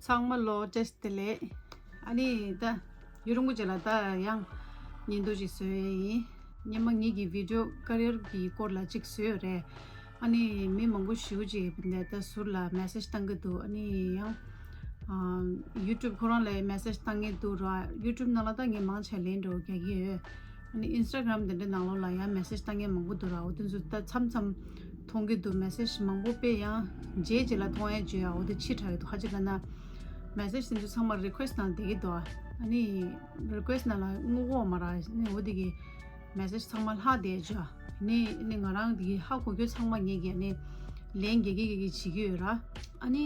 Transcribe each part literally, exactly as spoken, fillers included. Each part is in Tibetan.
ཚང་མ་ལོ་བཀྲ་ཤིས་བདེ་ལེགས། ཨ་ནི་ད་ཡུན་རིང་པོ་ཅིག་ལ་ད་ཡང་བརྙན་ཐུང་ཅིག་བཟོས་ཡིན། སྔོན་མ་ངེད་ཀྱི་བི་ཌིའོ་ཀ་རི་ཡར་གྱི་སྐོར་ལ་ཅིག་བཟོས་ཡོད་རེད། ཨ་ནི་མི་མང་པོ་ཞེ་པོ་ཅིག་ནས་ད་ཟུར་ལ་མེ་སེ་ཇི་བཏང་གི་འདུག་ཨ་ནི་ཡང་ཨ་ཡུ་ཊུབ་ཁོ་རང་ལ་མེ་སེ་ཇི་བཏང་གི་འདུག་ར། ཡུ་ཊུབ་ནང་ལ་ད་ངས་མང་ཆེ་ལན་འདྲ་བོ་རྒྱག་གི་ཡོད། ཨ་ནི་ཨིན་སི་ཊ་གྷ་རམ་དེ་འདྲ་ནང་ལོགས་ལ་ཡང་མེ་སེ་ཇི་བཏང་མཁན་མང་པོ་འདུག་ར། འོ་དེ་ཚོ་ད་མཚམས་མཚམས་མཐོང་གི་འདུག་མེ་སེ་ཇི་མང་པོ་དཔེ་ཡང་རྗེས་རྗེས་ལ་མཐོང་ཡ་བརྗོད་ཡ་འོ་དེ་ཕྱི་དྲགས་ཡོད་འདུག་ཧ་ཅི་ལ་ན་མེ་སེ་ཇི་དེ་ཚོ་ཚང་མ་རི་ཀུ་ཨེ་སི་ཊི་ནང་བསྡད་ཀྱི་འདུག་ཨ་ནི་རི་ཀུ་ཨེ་སི་ཊི་ནང་ལ་དངུལ་འོག་མ་རག་ནི་འོ་དེ་གི་མེ་སེ་ཇི་ཚང་མ་ལྷག་བསྡད་བྱ། ནི་ནི་ང་རང་དེ་གི་ཧ་གོ་རྒྱུ་ཚང་མ་ངེད་ཀྱིས་ནི་ལན་རྒྱག་གི་རྒྱག་གི་བྱེད་ཀྱི་ཡོད་ར། ཨ་ནི་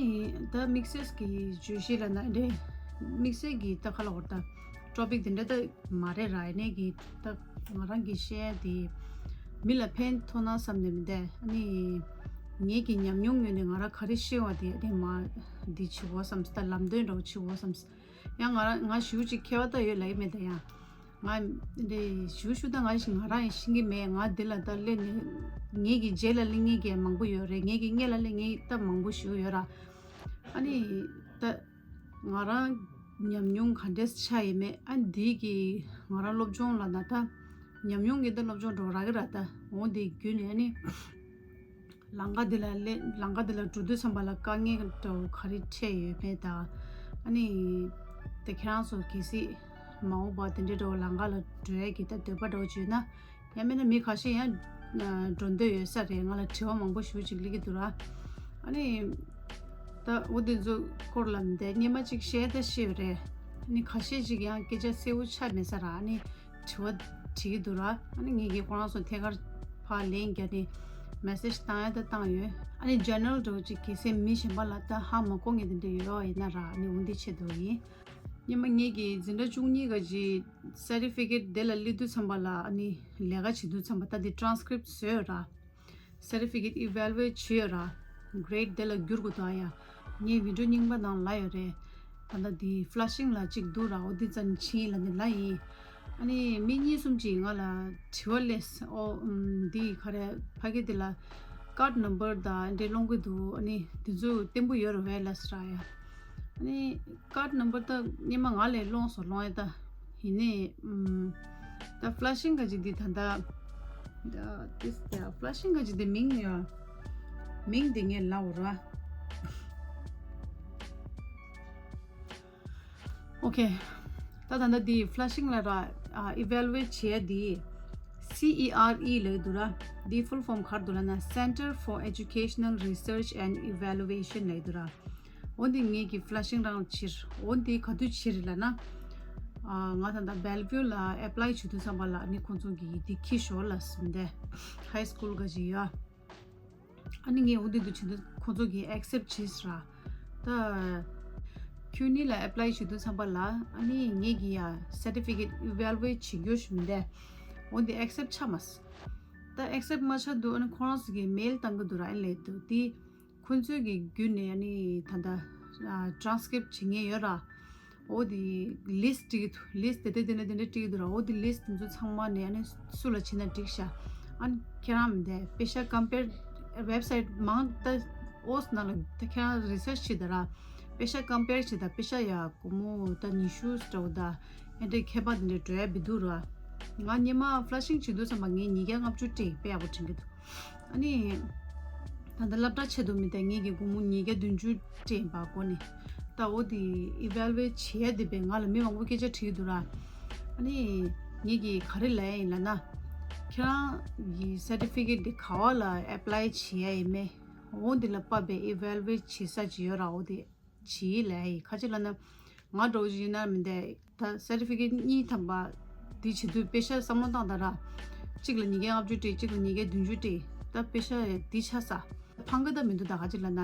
ད་དམིགས་བསལ་གྱི་བརྗོད་གཞི་ལ་ན་འདྲེ་དམིགས་བསལ་གྱི་ད་ཁ་ལ་འོར་ད་ཊོ་པིག་དེ་འདྲ་ད་མ་རེད་ར། ཨ་ནི་གི་ད་ང་རང་གི་བཤད་ཡ་དེ་མི་ལ་ཕན་ཐོགས་ན་བསམ་ནས་མི་འདས། ཨ་ནི་ངེད་ཀྱི་ཉམས་མྱོང་ངོས་ནས་ང་རང་ག་རེ་ཤེས་བ་དེ་ཨ་ནི་མ་འདི་བྱེད་དགོས་བསམ་སོང་། ད་ལམ་སྟོན་འདྲ་བོ་བྱེད་དགོས་བསམ་སོང་། ཡང་ང་རང་ང་ཞུ་ཅིག་མཁས་པ་ད་ཡོད་ལ་ཡིན་མེད་ད་ཡང་ང་འདི་ཞུ་ཞུ་ད་ང་ཞིག་ང་རང་ཡང་ཤེས་ཀྱི་མེད། ང་འདི་ལ་ད་སླེབས་ནས་ངེད་ཀྱི་རྗེས་ལ་སླེབས་ངེད་ཀྱི་མང་པོ་ཡོད་རེད། ངེད་ཀྱི་སྔས་ལ་སླེབས་ངེད་ད་མང་པོ་ཞུ་ཡོད་ར། ཨ་ནི་ད། ང་རང་ཉམས་མྱོང་ག་འདྲས་ཆགས་ཡིན་མེད་ཨ་འདི་གི་ང་རང་སློབ་སྦྱོང་ལ་ན་ད་ཉམས་མྱོང་གི་ད་སློབ་སྦྱོང་འགྲོ་རག་གི་ར། ད་འོང་དེ་བརྒྱུད་ནས་ཨ་ནི་ལམ་ཁ་འདི་ལ་སླེབས་ལམ་ཁ་འདི་ལ་འགྲོ་དུས་ཙམ་པ་ལ་དཀའ་ངལ་འདྲ་བོ་ག་རེ་འཕྲད་ཡོད་མེད་ད། ཨ་ནི་ད་ཁྱེད་རང་ཚོ་གལ་སྲིད་མ་འོངས་པ་དེ་འདྲའི་འདྲ་བོ་ལམ་ཁ་ལ་འགྲོ་ཡས་ཀྱི་ད་འདོད་པ་འདྲ་བོ་བྱུང་ན། ཡང་མིན་ན་མི་ཁ་ཤས་ཡང་འགྲོ་འདོད་ཡོད་ས་རེད། ང་ལ་དྲི་བ་མང་པོ་ཞེ་པོ་ཅིག་སླེབས་ཀྱི་འདུག་ར། ཨ་ནི་ད་འོ་དེ་ཚོ་སྐོར་ལ་མི་འདས་སྔོན་མ་ཅིག་བཤད་ད་བཤད་ཡོད་རེད། ཨ་ནི་ཁ་ཤས་ཅིག་ཡང་སྐད་ཆ་གསལ་པོ་ཆགས་མེད་ས་ར། ཨ་ནི་དྲི་བ་དྲི་གི་འདུག་ར། ཨ་ནི་ངེད་ཀྱིས་ཁོ་རང་ཚོ་ཐད་ཀར་ཕར་ལན་བརྒྱབ་ནས་མེ་སེ་ཇི་བཏང་ཡ་ད་བཏང་ཡོད། ཨ་ནི་ཇེ་ནེ་རལ་འདྲ་བོ་ཅིག་གལ་སྲིད་མི་གཞན་པ་ལ་ད་ཧ་མ་གོ་མཁན་དེ་འདྲ་ཡོད་པ་ཡིན་ན་ར། ཨ་ནི་འོ་འདི་ཆེད་དུ་ཡིན། སྔོན་མ་ངེད་ཀྱིས་འཛིན་གྲྭ་བཅུ་གཉིས་ག་ཅིག་སར་ཊི་ཕི་ཀེཊ་དེ་ལ་སླེབས་དུས་ཙམ་པ་ལ་ཨ་ནི་ལས་ཀ་བྱེད་དུས་ཙམ་པ་ད་འདི་ཊ་རན་སི་ཀི་རིབ་ཊི་བཟོས་ཡོད་ར། སར་ཊི་ཕི་ཀེཊ་ཨི་ཝེ་ལུ་ཨེཊ་བྱས་ཡོད་ར། གྷི་རེ་ཌི་དེ་ལ་བསྒྱུར་དགོས་ད་ཡ། ངས་བི་ཌིའོ་རྙིང་པ་ནང་ལབ་ཡོད་རེད། ད་ལྟ་འདི་ཕ་ལ་ཤིང་ལ་གཅིག་འདུག་ར། འོ་འདི་ཙམ་ཕྱིན་ལ་འདི་ལབ་ཡིན། ཨ་ནི་མི་གཉིས་གསུམ་ཅིག་ང་ལ་དྲི་བ་སླེབས། ཨོ་ཨམ་འདི་ག་རེ་ཕ་གི་འདི་ལ་ཀཱཌ་ནམ་བར་དང་འདྲེ་སློང་གི་འདུག་ཨ་ནི་འདི་ཚོ་བརྟན་པོ་ཡོད་རེད་པས་ལབ་སོང་ར་ཡ། ཨ་ནི་ཀཱཌ་ནམ་བར་ད་སྔོན་མ་ང་ལས་སློང་སོང་སློང་ཡ་ད། ཡིན་ནའི་ཨམ་ད་ཕ་ལ་ཤིང་ག་ཅིག་འདི་ད་ད་ད་ཏིས་ད་ཕ་ལ་ཤིང་ག་ཅིག་འདི་མིང་ཡ་མིང་འདི་ངས་ལབ་འོ་ར། ཨོ་ཁེ། ད་ད་ད་འདི་ཕ་ལ་ཤིང་ལ་ར་ཨ་ཨི་ཝེ་ལུ་ཨེཊ་བྱེད་ཡ་འདི་སི་ཨི་ཨར་ཨི་ལབ་འདུག་ར། འདི་ཕུལ་ཕོམ་ག་རེ་འདུག་ལབ་ན་Center for Educational Research and Evaluation ལབ་འདུག་ར། འོ་འདི་ངེད་ཀྱི་ཕ་ལ་ཤིང་རང་ཕྱིར་འོ་འདི་ག་དུས་ཕྱིར་ལབ་ན། ཨ་ང་ད་ད་སྦེལ་ཝིའུ་ལ་ཨེབ་ལའི་བྱེད་དུས་ཙམ་པ་ལ་ཨ་ནི་ཁོང་ཚོ་གིས་འདི་ཁྱི་ཞོར་ལ་ཟིན་ཏེ་ཧའི་སི་ཀུལ་ག་ཅིག་ཡོད། ཨ་ནི་ངས་འོ་འདི་འདུག་བྱེད་དུས་ཁོང་ཚོ་གིས་ཨེག་སེབ་བྱས་ར། ད་ཁྱོད་གཉིས་ལ་ཨེབ་ལའི་བྱེད་དུས་ཙམ་པ་ལ་ཨ་ནི་ངེད་ཀྱིས་ཡ་སར་ཊི་ཕི་ཀེཊ་ཨི་ཝེ་ལུ་ཨེཊ་བྱེད་རྒྱུ་ཞུ་མི་འདས། འོ་འདི་ཨེག་སེབ་ཆགས་མ་སོང་། ད་ཨེག་སེབ་མ་ཆགས་འདུག་ཨ་ནི་ཁོ་རང་ཚོ་གིས་མེལ་བཏང་གི་འདུག་ར། ཨ་ནི་ལབ་འདུག་དེ། ཁོང་ཚོས་ཀྱི་བརྒྱུད་ནས་ཨ་ནི་ད་ལྟ་ཊ་རན་སི་ཀི་རིབ་ཊི་བྱེད་མཁན་ཡོད་ར། འོ་དེ་ལིས་ཊི་བྲིས་ཀྱི་འདུག་ལིས་ཊི་དེ་འདྲ་དེ་འདྲ་དེ་འདྲ་བྲིས་ཀྱི་འདུག་ར། འོ་དེ་ལིས་ཊི་དེ་ཚོ་ཚང་མ་ནས་ཨ་ནི་སུ་ལ་བྱིན་ན་འགྲིག་ཤག་ཨ་ནི་ཁྱེད་རང་མི་འདས་པེ་ཤ་ཀམ་པེར་ཝེབ་སའིཊ་མང་ད་ཨོ་སི་ནང་ལ་ད་ཁྱེད་རང་རི་སར་ཆི་བྱེད་ད་ར། པེ་ཤ་ཀམ་པེར་བྱེད་ད་པེ་ཤ་ཡ་སྒོར་མོ་ད་ཉི་ཤུ་འདྲ་བོ་ད་ཨེ་འདྲ་ཁྱད་པར་དེ་འདྲ་འགྲོ་ཡ་མི་འདུག་ར། ང་སྔོན་མ་ཕ་ལ་ཤིང་བྱེད་དུས་ཙམ་པ་ངས་ཉིས་བརྒྱ་ལྔ་བཅུ་སྤྲད་དཔེ་ཡག་པོ་དྲན་གྱི་འདུག་ཨ་ནི། ད་ལྟ་སློབ་གྲྭ་ཆེད་དུ་མི་ལྟ་ངེད་ཀྱི་སྒོར་མོ་ཉིས་བརྒྱ་བདུན་ཅུ་སྤྲད་པ་གོ་ནི། ད་འོ་དེ་ཨི་ཝེ་ལུ་ཨེཊ་བྱེད་ཡ་དེ་བས་ང་ལ་མི་མང་པོ་སྐད་ཆ་དྲིས་འདུག་ར། ཨ་ནི། ངེད་ཀྱིས་ག་རེ་ལབ་ཡ་ཡིན་ལབ་ན། ཁྱེད་རང་གི་སར་ཊི་ཕི་ཀེཊ་དེ་ག་བ་ལ་ཨེབ་ལའི་བྱེད་ཡ་ཡིན་མེད། འོ་དེ་ལ་དཔག་པའི་ཨི་ཝེ་ལུ་ཨེཊ་བྱེད་ས་ཅིག་ཡོད་ར། འོ་དེ། བྱེད་ལས་ཡིན་ཁ་ཅིག་ལབ་ན། ང་འདྲ་བོ་ཞིག་ཡིན་ན་མི་འདས་ད་སར་ཊི་ཕི་ཀེཊ་གཉིས་ཐམ་པ་འདི་བྱེད་དུས་པེ་ཤ་བསམ་བློ་བཏང་ད་ར། གཅིག་ལ་ཉིས་བརྒྱ་ལྔ་བཅུ་སྤྲད་གཅིག་ལ་ཉིས་བརྒྱ་བདུན་ཅུ་སྤྲད་ད་པེ་ཤ་འདི་ཆགས་ས། ཕངས་ཀི་ད་མི་འདུག་ད་ཁ་ཅིག་ལབ་ན།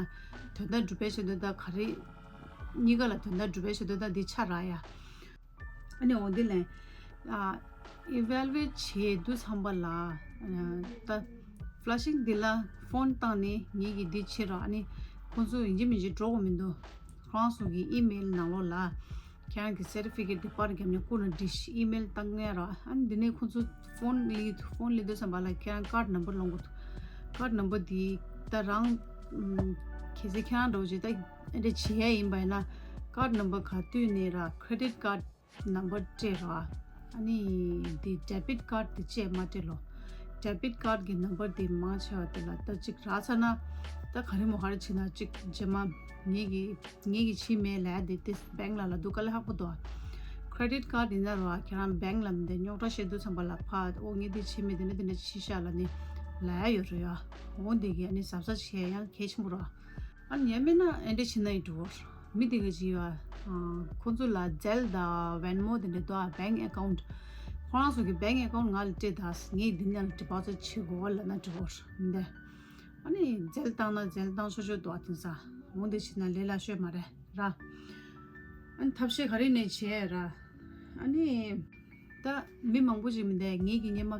དོན་དག་སྒྲུབ་པའི་ཆེད་དུ་ད་ག་རེ། གཉིས་ཀ་ལ་དོན་དག་སྒྲུབ་པའི་ཆེད་དུ་ད་འདི་ཆགས་ར་ཡ། ཨ་ནི་འོ་འདི་ལན། ཨ་ཨི་ཝེ་ལུ་ཨེཊ་བྱེད་དུས་ཙམ་པ་ལ། ཨ་ད་ཕ་ལ་ཤིང་འདི་ལ་ཕོན་བཏང་ནས་ངེད་ཀྱིས་འདི་བྱེད་རོགས། ཨ་ནི་ཁོང་ཚོ་ཡིན་གཅིག་མིན་གཅིག་འགྲོ་དགོས་མི་འདུག་ཁོ་རང་ཚོ་གི་ཨི་མེལ་ནང་ལོགས་ལ་ཁྱེད་རང་གི་སར་ཊི་ཕི་ཀེཊ་འདི་པར་བརྒྱབ་ནས་བསྐུར་ན་འགྲིག་ཤག་ཨི་མེལ་བཏང་ངེས་རོགས། ཨ་ནི་འདི་ནས་ཁོང་ཚོ་ཕོན་སླེབས་ཕོན་སླེབས་དུས་ཙམ་པ་ལ་ཁྱེད་རང་ཀཱཌ་ནམ་བར་སློང་དགོས་འདུག་ཀཱཌ་ནམ་བར་འདི་ད་རང་ཨམ་གལ་སྲིད་ཁྱེད་རང་འདྲ་བོ་ཅིག་ད། ཨེ་འདྲ་བྱེད་ཡ་ཡིན་པ་ཡིན་ན། ཀར་ཌི་ནམ་བར་ག་དུས་ནས་ར་ཀེ་རེ་ཌིཊ་ཀར་ཌི་ནམ་བར་སྤྲད་ར། ཨ་ནི་འདི་ཌེ་བིཊ་ཀར་ཌི་དེ་བཅས་མ་སྤྲད་ལོ། ཌེ་བིཊ་ཀར་ཌི་གི་ནམ་བར་དེ་མང་ཆེ་བ་དེ་ལ་ད་ཅིག་རག་ཚར་ན། ད་ག་རེ་མོ་ག་རེ་བྱེད་ན་ཅིག་རྗེས་མ་ངེད་ཀྱི་ངེད་ཀྱི་བྱེད་མེད་ལས་དེ་དེ་བེང་ལ་ལ་འདུག་དཀའ་ལས་ཁག་པོ་འདུག་ཀེ་རེ་ཌིཊ་ཀར་ཌི་ཡིན་ན་ར་ཁྱེད་རང་བེང་ལ་མི་འདི་རྙོག་དྲ་བཤད་དུས་ཙམ་པ་ལ་ཕ་ཨོ་ངེད་འདི་བྱེད་མེད་དེ་འདྲ་དེ་འདྲ་བྱེད་ཤག་ལ་ནི་ལ་ཡ་ཡོད་རེད་ཡ། འོ་འདི་གི་ཨ་ནི་གཟབ་གཟབ་བྱེད་ཡ་ཡང་གལ་ཆེན་པོ་ར། ཨ་ནི་ཡང་མིན་ན་ཨེ་འདྲ་བྱེད་ན་ཡི་འགྲོ་བར། མི་དེ་ག་ཅི་ཡོད། ཁོང་ཚོ་ལ་ཛེལ་དང་ཝེན་མོ་དེ་འདྲ་འདུག་ཨ། བེང་ཨེ་ཀའུན་ཊི། ཁོ་རང་ཚོ་གི་བེང་ཨེ་ཀའུན་ཊི་ང་ལ་སྤྲད་དང་ངས་འདི་ནང་ལ་ཌི་པོ་ཟིཊ་བྱེད་དགོས་ལབ་ན་འགྲོ་བར་མི་འདུག་ཨ་ནི་ཛེལ་བཏང་ན་ཛེལ་བཏང་ཆོག་ཆོག་འདུག་ཨ། དེང་སང་འོ་འདི་བྱེད་ན་ལས་སླ་ཤོས་མ་རེད་ར། ཨ་ནི་ཐབས་ཤེས་ག་རེ་ནས་བྱས་ར། ཨ་ནི། ད་མི་མང་པོ་ཞིག་མི་འདུག་ངེད་ཀྱི་སྔོན་མ་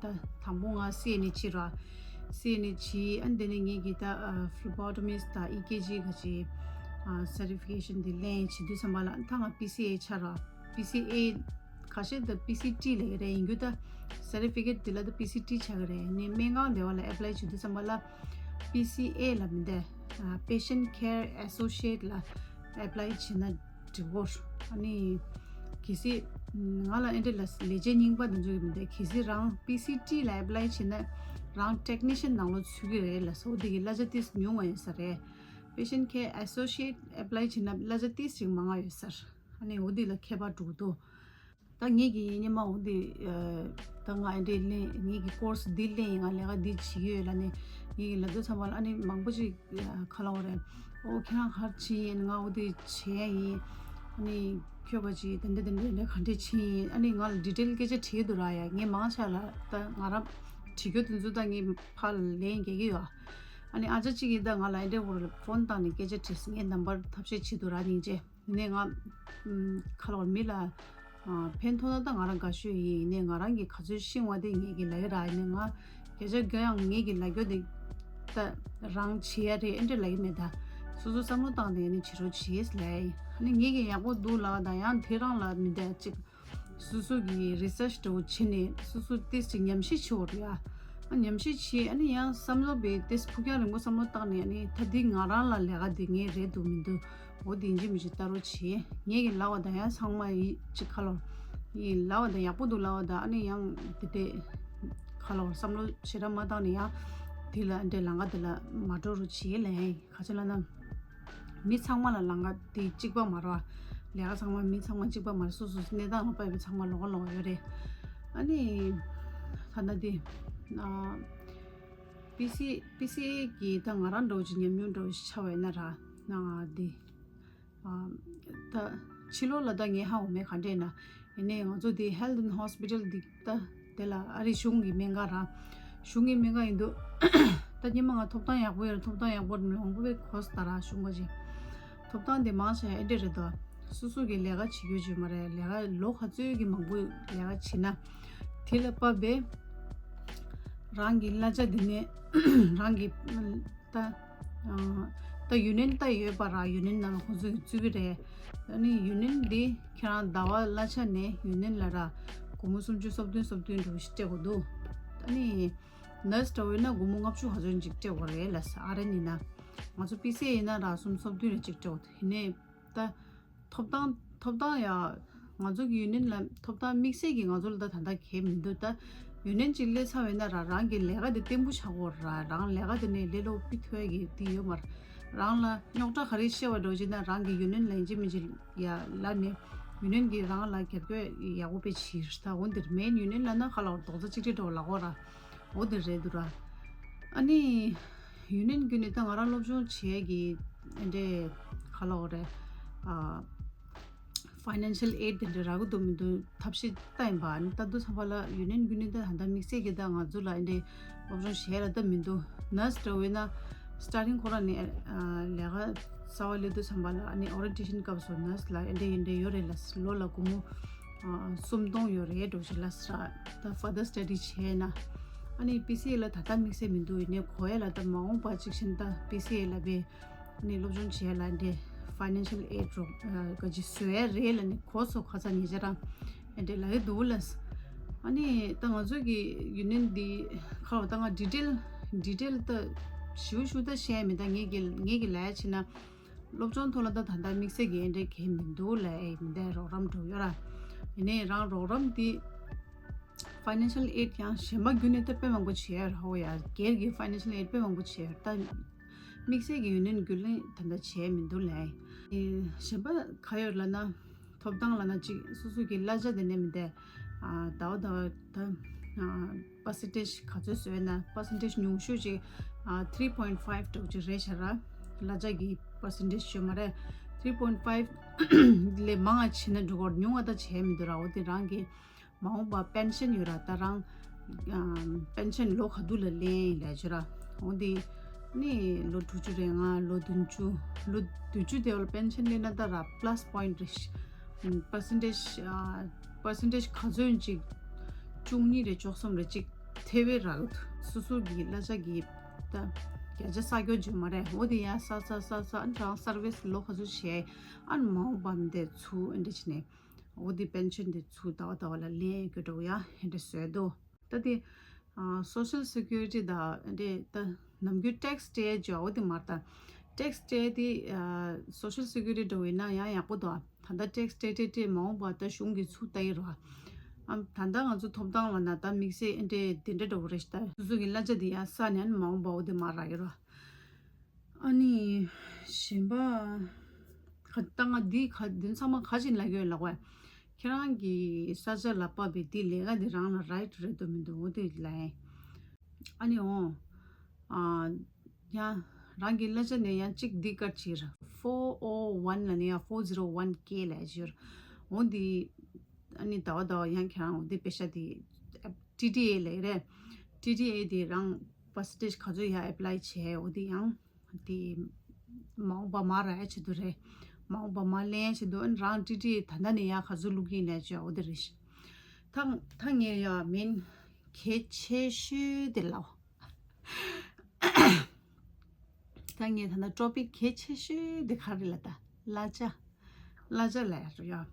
ད་དང་པོ་ང་སི་ཨེན་ཨེ་བྱས་ར། སི་ཨེན་ཨེ་བྱས། ཨ་ནི་དེ་ནས་ངེད་ཀྱི་ད་ཕི་ལི་བོ་ཊོ་མིསི་ཊི་དང་ཨི་ཀེ་ཇི་ག་ཅིག་སར་ཊི་ཕི་ཀེ་ཤན་དེ་ལེན་བྱེད་དུས་ཙམ་པ་ལ་ད་ང་པི་སི་ཨེ་ཆགས་ར། པི་སི་ཨེ་ཁ་ཤས་ད་པི་སི་ཊི་ལབ་ཀྱི་རེད། ཡིན་རྒྱུ་ད་སར་ཊི་ཕི་ཀེཊ་དེ་ལ་ད་པི་སི་ཊི་ཆགས་ཀྱི་རེད། ནས་སྨན་ཁང་དེ་བ་ལ་ཨེབ་ལའི་བྱེད་དུས་ཙམ་པ་ལ་པི་སི་ཨེ་ལ་མི་འདུག Patient Care Associate ལ་ཨེབ་ལའི་བྱེད་ན། འགྲིག་གོ། ཨ་ནི། གལ་སྲིད། ང་ལ་ཨེ་འདྲ་ལ་ལས་བྱེད་རྙིང་པ་དེ་ཚོ་ཡོད་མི་འདུག་གལ་སྲིད་རང་པི་སི་ཊི་ལ་ཨེབ་ལའི་བྱེད་ན། རང་ཊེག་ནི་ཤན་ནང་ལོགས་ཚུད་ཀྱི་རེད་ལབ་སོང་། དེ་གི་གླ་ཆ་ཏིས་ཉུང་བ་ཡོད་ས་རེད། Patient Care Associate ཨེབ་ལའི་བྱེད་ན་གླ་ཆ་ཏིས་ཅིག་མང་བ་ཡོད་ས་རེད། ཨ་ནི་འོ་དེ་ལ་ཁྱད་པར་འགྲོ་གི་འདུག་ད་ངེད་ཀྱི་སྔོན་མ་འོ་དེ། ད་ང་ཨེ་འདྲ་ལེན་ངེད་ཀྱི་ཀོར་སི་འདི་ལེན་ཡིན། ང་ལས་ཀ་འདི་བྱེད་ཀྱི་ཡོད་ལབ་ནས་ངེད་ཀྱི་ལབ་དུས་ཙམ་པ་ལ་ཨ་ནི་མང་པོ་ཅིག་ཁ་ལོ་རེད། ཨོ་ཁྱེད་རང་ག་རེ་བྱེད་ཡིན། ང་འོ་དེ་བྱེད་ཡ་ཡིན། ཨ་ནི་ཁྱོད་ག་ཅིག་དེ་འདྲ་དེ་འདྲ་འདྲ་ག་འདྲ་བྱེད་ཡིན། ཨ་ནི་ང་ལ་ཌི་ཊེལ་སྐད་ཆ་དྲིས་འདུག་ར། ཡ་ངས་མང་ཆེ་ལ་ད་ང་རང་དྲི་རྒྱུ་དེ་ཚོ་ད་ངས་ཕར་ལན་རྒྱག་གི་ཡོད། ཨ་ནི་ཨ་ཅག་ཅིག་གིས་ད་ང་ལ་ཨེ་འདྲ་བོ་ལ་ཕོན་བཏང་ནས་སྐད་ཆ་དྲིས། ངས་ནམ་བར་ཐབས་ཤེས་བྱེད་འདུག་ར་སྙིང་རྗེ། ནས་ང་ཁ་ལོ་མི་ལ་ཕན་ཐོགས་ན་ད་ང་རང་དགའ་ཤོས་ཡིན། ནས་ང་རང་གི་ག་ཚོད་ཤེས་པ་དེ་ངེད་ཀྱི་ལབ་ཀྱི་ར། ནས་ང་སྐད་ཆ་རྒྱག་ཡང་ངེད་ཀྱི་ལབ་རྒྱུ་དེ་ད་རང་བྱེད་ཡ་རེད་ཨེ་འདྲ་ལབ་ཀྱི་མེད། ད་སོ་སོ་བསམ་བློ་བཏང་ནས་ནི་བྱེད་རོགས་བྱེད་ལབ་ཡ་ཡིན། ནས་ངེད་ཀྱི་ཡག་པོ་འདུག་ལབ་ད་ཡང་དེ་རང་ལ་མི་འདྲ་ཅིག་སོ་སོ་གི་རི་སར་ཆི་འདྲ་བོ་བྱེད་ནས་སོ་སོ་ཏིས་ཅིག་ཉམས་ཞིབ་བྱེད་འོ་རེད་ཡ། ཨ་ཉམས་ཞིབ་བྱེད། ཨ་ནི་ཡང་བསམ་བློ་བས་ཏིས་ཕུགས་རྒྱང་རིང་པོ་བསམ་བློ་བཏང་ནས་ཨ་ནི་ད་འདི་ང་རང་ལ་ལས་ཀ་འདི་ངས་རེད་འདུག་མི་འདུག་འོ་དེ་ཡིན་གཅིག་མིན་གཅིག་ལྟ་རོགས་བྱེད། ངས་ཀྱི་ལབ་པ་དང་ཡང་ཚང་མ་ཡིད་ཅིག་ཁ་ལོ་ཡིན་ལབ་པ་དང་ཡག་པོ་འདུག་ལབ་པ་དང་ཨ་ནི་ཡང་དེ་འདྲས་ཁ་ལོ་བསམ་བློ་ཞེ་དྲག་མ་བཏང་ནས་ཡང་དེ་ལ་འདྲས་ལམ་ཁ་དེ་ལ་མ་འགྲོ་རོགས་བྱེད་ལབ་ཡིན། ག་ཅི་ལབ་ན། མི་ཚང་མ་ལ་ལམ་ཁ་དེ་གཅིག་པ་མ་རེད་བ། ལས་ཀ་ཚང་མ་མི་ཚང་མ་གཅིག་པ་མ་རེད། སོ་སོ་སོ་གནས་སྟངས་ལ་དཔག་པའི་ཚང་མ་ལོགས་ཀ་ལོགས་ཀ་ཡོད་རེད། ཨ་ནི། ད་ལྟ་དེ། ཨ། པི་སི་པི་སི་ཨེ་གི་ད་ང་རང་འདྲ་བོ་ཅིག་ཉམས་མྱོང་འདྲ་བོ་ཞིག་ཆགས་པ་ཡིན་ན་ར། ཨ་དེ། ཨ། ད་ཕྱི་ལོགས་ལ་ད་ངས་ཧ་གོ་མེད་ག་འདྲས་ན། ཡིན་ནའི་ང་ཚོ་དེ་Health and Hospital འདི་ད་དེ་ལ་ཨ་རི་གཞུང་གི་སྨན་ཁང་ར། གཞུང་གི་སྨན་ཁང་ཡིན་འདུག་ད་སྔོན་མ་ང་ཐོབ་ཐང་ཡག་པོ་ཡོད་རེད། ཐོབ་ཐང་ཡག་པོ་མང་པོ་བས་གོ་ས་ད་ར་གཞུང་ག་ཅིག་ཐོབ་ཐང་དེ་མང་ཆེ་ཨེ་འདྲས་རེད་དོ། སོ་སོ་གི་ལས་ཀ་བྱེད་རྒྱུ་ཅིག་མ་རེད། ལས་ཀ་ལོ་ག་ཚོད་ཀྱི་མང་པོ་ལས་ཀ་བྱེད་ན། དེ་ལ་དཔག་པའི་རང་གི་གླ་ཆ་དེ་ནས་རང་གི་ད། ད་ཡུ་ནི་ཡན་ད་ཡོད་པ་ར། ཡུ་ནི་ཡན་ནང་ལ་ཁོང་ཚོ་གི་བཙུགས་ཀྱི་རེད། ཨ་ནི་ཡུ་ནི་ཡན་འདི་ཁྱེད་རང་ཟླ་བ་གླ་ཆ་ནས་ཡུ་ནི་ཡན་ལ་ར་སྒོར་མོ་སུམ་ཅུ་སོ་བདུན་སོ་བདུན་འདྲ་བོ་ཞིག་སྤྲད་དགོས་འདུག་ཨ་ནི་ནར་སི་འདྲ་བོ་ཡིན་ན་སྒོར་མོ་ལྔ་བཅུ་ག་ཚོད་ཅིག་སྤྲད་དགོས་རེད་ལབ་ས། ཨ་རི་ཡིན་ན། ང་ཚོ་པི་སི་ཨེ་ཡིན་ན་ར་སུམ་སོ་བདུན་རེ་ཅིག་སྤྲད་དགོས་འདུག་ཡིན་ནའི་ད། ཐོབ་ཐང་ཐོབ་ཐང་ཡ། ང་ཚོ་གི་ཡུ་ནི་ཡན་ལ་ཐོབ་ཐང་དམིགས་བསལ་གྱི་ང་ཚོ་ལ་ད་ད་ལྟ་གལ་མི་འདུག་ད་ཡུ་ནི་ཡན་ཅིག་སླེབས་ཚར་བས་ན་ར་རང་གི་ལས་ཀ་དེ་བརྟན་པོ་བྱ་དགོས་ར། རང་ལས་ཀ་དེ་ནས་ལས་སླ་པོ་ཐོན་ཡ་གི་དེ་ཡོད་མ་རེད། རང་ལ་རྙོག་དྲ་ག་རེ་བཤད་པ་འདྲ་བོ་ཅིག་ན་རང་གི་ཡུ་ནི་ཡན་ལ་ཡིན་གཅིག་མིན་གཅིག་ཡ་ལབ་ནས་ཡུ་ནི་ཡན་གྱིས་རང་ལ་རྒྱབ་སྐྱོར་ཡག་པོ་དཔེ་བྱེད་རེད། ད་འོ་འདིར་མེན་ཡུ་ནི་ཡན་ལབ་ན་ཁ་ལ་རྡོག་རྩ་གཅིག་སྒྲིལ་འདྲ་བོ་ལབ་དགོས་ར། འོ་དེ་རེད་འདུག་ར། ཨ་ནི། ཡུ་ནི་ཡན་བརྒྱུད་ནས་ད་ང་རང་སློབ་སྦྱོང་བྱེད་ཡས་ཀྱི་འདྲའི་ག་ལབ་དགོས་རེད། ཨ། ཕའི་ནན་ཤལ་ཨེ་ཌི་དེ་འདྲ་རག་གི་འདུག་མི་འདུག་ཐབས་ཤེས་ལྟ་ཡིན་པ། ཨ་ནི་ལྟ་དུས་ཙམ་པ་ལ་ཡུ་ནི་ཡན་བརྒྱུད་ནས་ད་ད་ལྟ་དམིགས་བསལ་གྱི་ད་ང་ཚོ་ལ་འདྲའི་སློབ་སྦྱོང་བྱེད་ཡས་ལ་ད་མི་འདུག་ནར་སི་འདྲ་བོ་ཡིན་ན་སི་ཊར་ཊིང་ཁོ་རང་ནས་ཨ་ལས་ཀ་གསར་པ་སླེབས་དུས་ཙམ་པ་ལ་ཨ་ནི་ཨོ་རི་ཡེན་ཊེ་ཤན་སྐབས་སུ་ནར་སི་ལ་འདྲའི་འདྲའི་ཡོད་རེད་ལབ། ལོ་ལ་སྒོར་མོ་ཨ་སུམ་སྟོང་ཡོད་རེད་འདྲ་བོ་ཞིག་ལབ་ས། ད་ཕར་དར་སི་ཊ་ཌི་བྱས་ན། ཨ་ནི་པི་སི་ཨེ་ལ་ད་ལྟ་དམིགས་བསལ་མི་འདུག་ཡིན་ནའི་གོ་ཡས་ལ་ད་མ་འོངས་པ་གཅིག་བཞིན་ད་པི་སི་ཨེ་ལ་བས་ཨ་ནི་སློབ་སྦྱོང་བྱས་ལ་འདྲའི་ཕའི་ནན་ཤལ་ཨེ་ཌི་རོགས་ག་ཅིག་བཟོ་ཡས་རེད་ལབ་ནས་གོ་སོང་། ཁ་སང་ཉེ་ཆར་རང་འདྲའི་ལབ་ཡས་འདུག་ལབ། ཨ་ནི་ད་ང་ཚོ་གི་ཡུ་ནི་ཡན་འདི་ཁ་བ་ད་ང་ཌི་ཊེལ་ཌི་ཊེལ་ད་ཞིབ་ཞིབ་ད་བཤད་མི་ད། ངེད་ཀྱི་ངེད་ཀྱི་ལབ་ཡས་བྱས་ན། སློབ་སྦྱོང་ཐོག་ལ་ད་ད་ལྟ་དམིགས་བསལ་གྱི་འདྲ་གལ་མི་འདུག་ལ། ཨེ་མི་འདའི་རོགས་རམ་འགྲོ་ཡོད་ར། ཡིན་ནའི་རང་རོགས་རམ་དེ་financial aid ཡང་གཞན་པ་བརྒྱུད་ནས་ད་དཔེ་མང་པོ་བྱས་ཡོད་ར། ཧོ་ཡ་སྒེར་གྱི་financial aid དཔེ་མང་པོ་བྱས་ཡོད་ར། ད་དམིགས་བསལ་གྱི་ཡུན་ནན་བརྒྱུད་ལེན་ད་ལྟ་བྱས་མི་འདུག་ལ། ཨེ་གཞན་པ་ག་ཡོད་ལ་ན། ཐོབ་ཐང་ལ་ན་གཅིག་སོ་སོ་གི་གླ་ཆ་དེ་ནས་མི་འདའ། ཨ་ཟླ་བ་ཟླ་བ་ད་ཨ་percentage ག་ཚོད་བཟོས་ན་percentage ཉུང་ཤོས་ཅིག་ཨ་three point five འདྲ་བོ་ཅིག་རེད་ཤག་ར། གླ་ཆ་གི་percentage ཡོད་མ་རེད། three point five ལས་མང་ང་བྱེད་ན་འགྲོ་གོ། ཉུང་ང་ད་བྱས་མི་འདུག་ར། འོ་དེ་རང་གི་མ་འོངས་པ་པེན་ཤན་ཡོད་ར། ད་རང་ཨ་པེན་ཤན་ལོ་ག་དུས་ལ་ལེན་ཡིན་ལས་བྱོས་ར། འོ་དེ་ནི་ལོ་དྲུག་ཅུ་རེ་ལྔ། ལོ་བདུན་ཅུ། ལོ་བདུན་ཅུ་དེ་བར་པེན་ཤན་ལེན་ན་ད་ར་plus point རེད། percentage ཨ་percentage ག་ཚོད་ཅིག་བཅུ་གཉིས་རེ་བཅུ་གསུམ་རེ་ཅིག་ཐེ་བའི་རག་སོ་སོ་གི་གླ་ཆ་གི་ད་བརྒྱ་ཆ་བསགས་རྒྱུ་ཅིག་མ་རེད། འོ་དེ་ཡང་བསགས་བསགས་བསགས་བསགས་ཨ་ནི་རང་service ལོ་ག་ཚོད་བྱས་ཨ་ནི་མ་འོངས་པ་མི་འདའི་ཚུར་ཨེ་འདྲ་བྱས་ནས་འོ་དེ་པེན་ཤན་དེ་ཚུར་ཟླ་བ་ཟླ་བ་ལ་ལེན་ཡོད་རྒྱུ་འདྲ་བོ་ཡ་ཨེ་འདྲ་བཟོས་འདུག་ད་དེ་ཨ་social security དང་དེ་ད་ནམ་རྒྱུན་tax སྤྲད་ཅོག་འོ་དེ་མར་ད་tax སྤྲད་དེ་ཨ་social security འགྲོ་བས་ན་ཡང་ཡག་པོ་འདུག་ད་ལྟ་tax སྤྲད་སྤྲད་སྤྲད་མ་འོངས་པ་ད་གཞུང་གིས་ཚུར་ལྟ་ཡི་རོ། ཨ་ད་ལྟ་ང་ཚོ་ཐོབ་ཐང་ལ་ན་ད་དམིགས་བསལ་ཨེ་འདྲ་དེ་འདྲ་འདྲ་བོ་རེད་ཤག་ད་སོ་སོ་གི་གླ་ཆ་དེ་ཡང་བསགས་ནས་མ་འོངས་པ་འོ་དེ་མར་རག་གི་རོ། ཨ་ནི་གཞན་པ་ག་ད་ང་འདི་ག་འདི་ཚང་མ་ག་ཅིག་ལབ་ཀྱི་ཡོད་ལབ་པ། ཁྱེད་རང་གི་ས་ཆ་ལ་དཔག་པའི་འདི་ལས་ཀ་འདི་རང་ལ་right རེད་འདུག་མི་འདུག་འོ་དེ་ལབ་ཡིན། ཨ་ནི་འོ་ཨ་ཡང་རང་གི་གླ་ཆ་ནས་ཡང་གཅིག་འདི་བཀར་བྱེད་ར། four oh one ལ་ནས་ཡང་four zero one K ལབ་ཡོད་ར། འོ་འདི་ཨ་ནི་ཟླ་བ་ཟླ་བ་ཡང་ཁྱེད་རང་འོ་འདི་པེ་ཤ་འདི་ཊི་ཌི་ཨེ་ལབ་ཡོད་རེད། ཊི་ཌི་ཨེ་འདི་རང་percentage ག་ཚོད་ཡར་apply བྱས་འོ་དེ་ཡང་དེ་མ་འོངས་པ་མར་རག་ཡ་ཆེད་དུ་རེད། མ་འོངས་པ་མར་ལེན་ཡ་ཆེད་དུ་ཨ་ནི་རང་ཊི་ཌི་ཨེ་ད་ལྟ་ནས་ཡར་ག་ཚོད་བླུག་གིན་ལས་བྱས་འོ་དེ་རེད། ད་ད་ངས་ཡ་མིན་གལ་ཆེ་ཤོས་དེ་ལབ། ད་ངས་ད་ལྟ་topic གལ་ཆེ་ཤོས་དེ་ག་རེ་ལབ་ད། གླ་ཆ། གླ་ཆ་ལབ་ཡ་རེད་ཡ།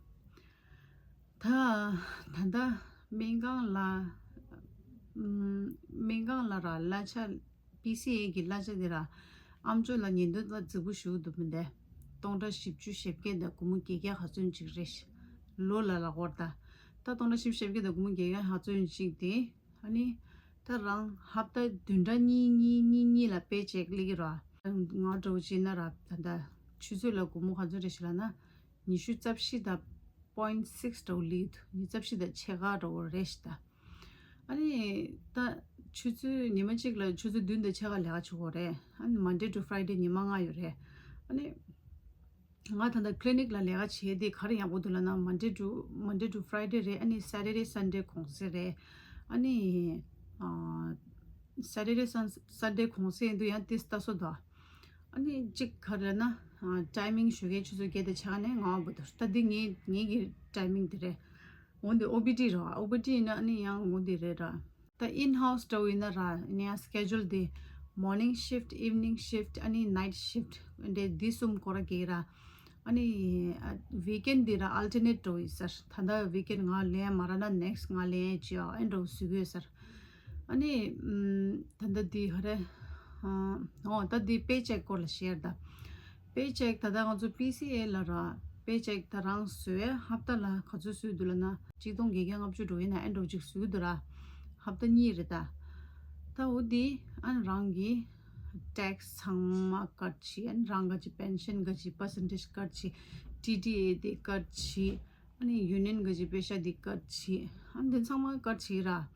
ད་ད་ལྟ་སྨན་ཁང་ལ་ཨམ་སྨན་ཁང་ལ་ར་གླ་ཆ་པི་སི་ཨེ་གི་གླ་ཆ་དེ་ར་ཨམ་ཅོག་ལ་ཉིན་དོན་ལ་རྫིག་པོ་ཞུ་འདུག་མི་འདའ། སྟོང་ཕྲག་བཞི་བཅུ་ཞེ་བརྒྱད་དང་སྒོར་མོ་བརྒྱད་བརྒྱ་ག་ཚོད་ཅིག་རེད། ལོ་ལ་ལ་སྐོར་ད། ད་སྟོང་ཕྲག་བཞི་བཅུ་ཞེ་བརྒྱད་དང་སྒོར་མོ་བརྒྱད་བརྒྱ་ག་ཚོད་ཅིག་དེ་ཨ་ནི་ད་རང་ཧབ་ཏ་བདུན་ཕྲག་གཉིས་གཉིས་གཉིས་གཉིས་ལ་པེ་ཅེག་སླེབས་ཀྱི་ར། ང་འདྲ་བོ་བྱས་ན་ར་ད་ལྟ་ཆུ་ཚོད་ལ་སྒོར་མོ་ག་ཚོད་རེད་ཤག་ལབ་ན། ཉི་ཤུ་རྩ་བཞི་དང་point six འདྲ་བོ་སླེབས་འདུག་ཉི་ཤུ་རྩ་བཞི་དང་ཕྱེད་ཀ་འདྲ་བོ་རེད་ཤག་ད། ཨ་ནི་ད་ཆུ་ཚོད་ཉི་མ་གཅིག་ལ་ཆུ་ཚོད་བདུན་དང་ཕྱེད་ཀ་ལས་ཀ་བྱེད་དགོས་རེད། ཨ་ནི་Monday to Friday ཉི་མ་ལྔ་ཡོད་རེད། ཨ་ནི་ང་ད་ལྟ་clinic ལ་ལས་ཀ་བྱེད་དེ་ག་རེ་ཡག་པོ་འདུག་ལབ་ན། Monday to Monday to Friday རེད། ཨ་ནི་Saturday Sunday གུང་སེང་རེད། ཨ་ནི་ཨ་Saturday Sun- Sunday གུང་སེང་དུ་ཡང་ཏིས་ལྟ་སོ་དོ། ཨ་ནི་གཅིག་ག་རེ་ལབ་ན་ཨ་timing ཞུ་མཁན་ཆུ་ཚོད་བརྒྱད་དང་ཕྱེད་ཀ་ནས་ལྔ་པ་བར་དུ། ད་འདི་ངའི་ངའི་གི་timing དེ་རེད། འོ་འདི་ཨོ་པི་ཌི་རེད་བ། ཨོ་པི་ཌི་ཡིན་ན་ཨ་ནི་ཡང་འོ་འདི་རེད་ར། ད་in house འདྲ་བོ་ཡིན་ན་ར་ཨ་ནི་ཡང་schedule དེ་morning shift evening shift ཨ་ནི་night shift འདྲ་འདི་གསུམ་སྐོར་ར་གི་ར། ཨ་ནི་ཨ་weekend འདི་ར་alternate འདྲ་བོ་ཡོད་ཟེར། ད་ལྟ་weekend ང་ལེན་མ་རག་ན་next ང་ལེན་ཅི་ཨ་འདྲ་བོ་བཟོ་གི་ཡོད་ཟེར། ཨ་ནི་ཨམ་ད་ལྟ་འདི་ག་རེ་ཨ་འོ་ད་འདི་paycheck སྐོར་ལ་བཤད་ད། paycheck ད་ལྟ་ང་ཚོ་པི་སི་ཨེ་ལ་ར་paycheck ད་རང་བཟོས་ཧབ་ཏ་ལ་ག་ཚོད་བཟོས་འདུག་ལབ་ན་གཅིག་སྟོང་བརྒྱད་བརྒྱ་ལྔ་བཅུ་འགྲོ་ཡིན་ན་ཨེ་འགྲོ་གཅིག་བཟོས་འདུག་ར། ཧབ་ཏ་གཉིས་རེད་ད། ད་འོ་འདི་ཨ་ནི་རང་གི་tax ཚང་མ་ཀཊ་བྱས། ཨ་ནི་རང་ག་ཅི་pension ག་ཅི་percentage ཀཊ་བྱས། ཊི་ཌི་ཨེ་དེ་ཀཊ་བྱས། ཨ་ནི་union ག་ཅི་པེ་ཤ་དེ་ཀཊ་བྱས། ཨ་ནི་དེ་ཚང་མ་ཀཊ་བྱས་ར།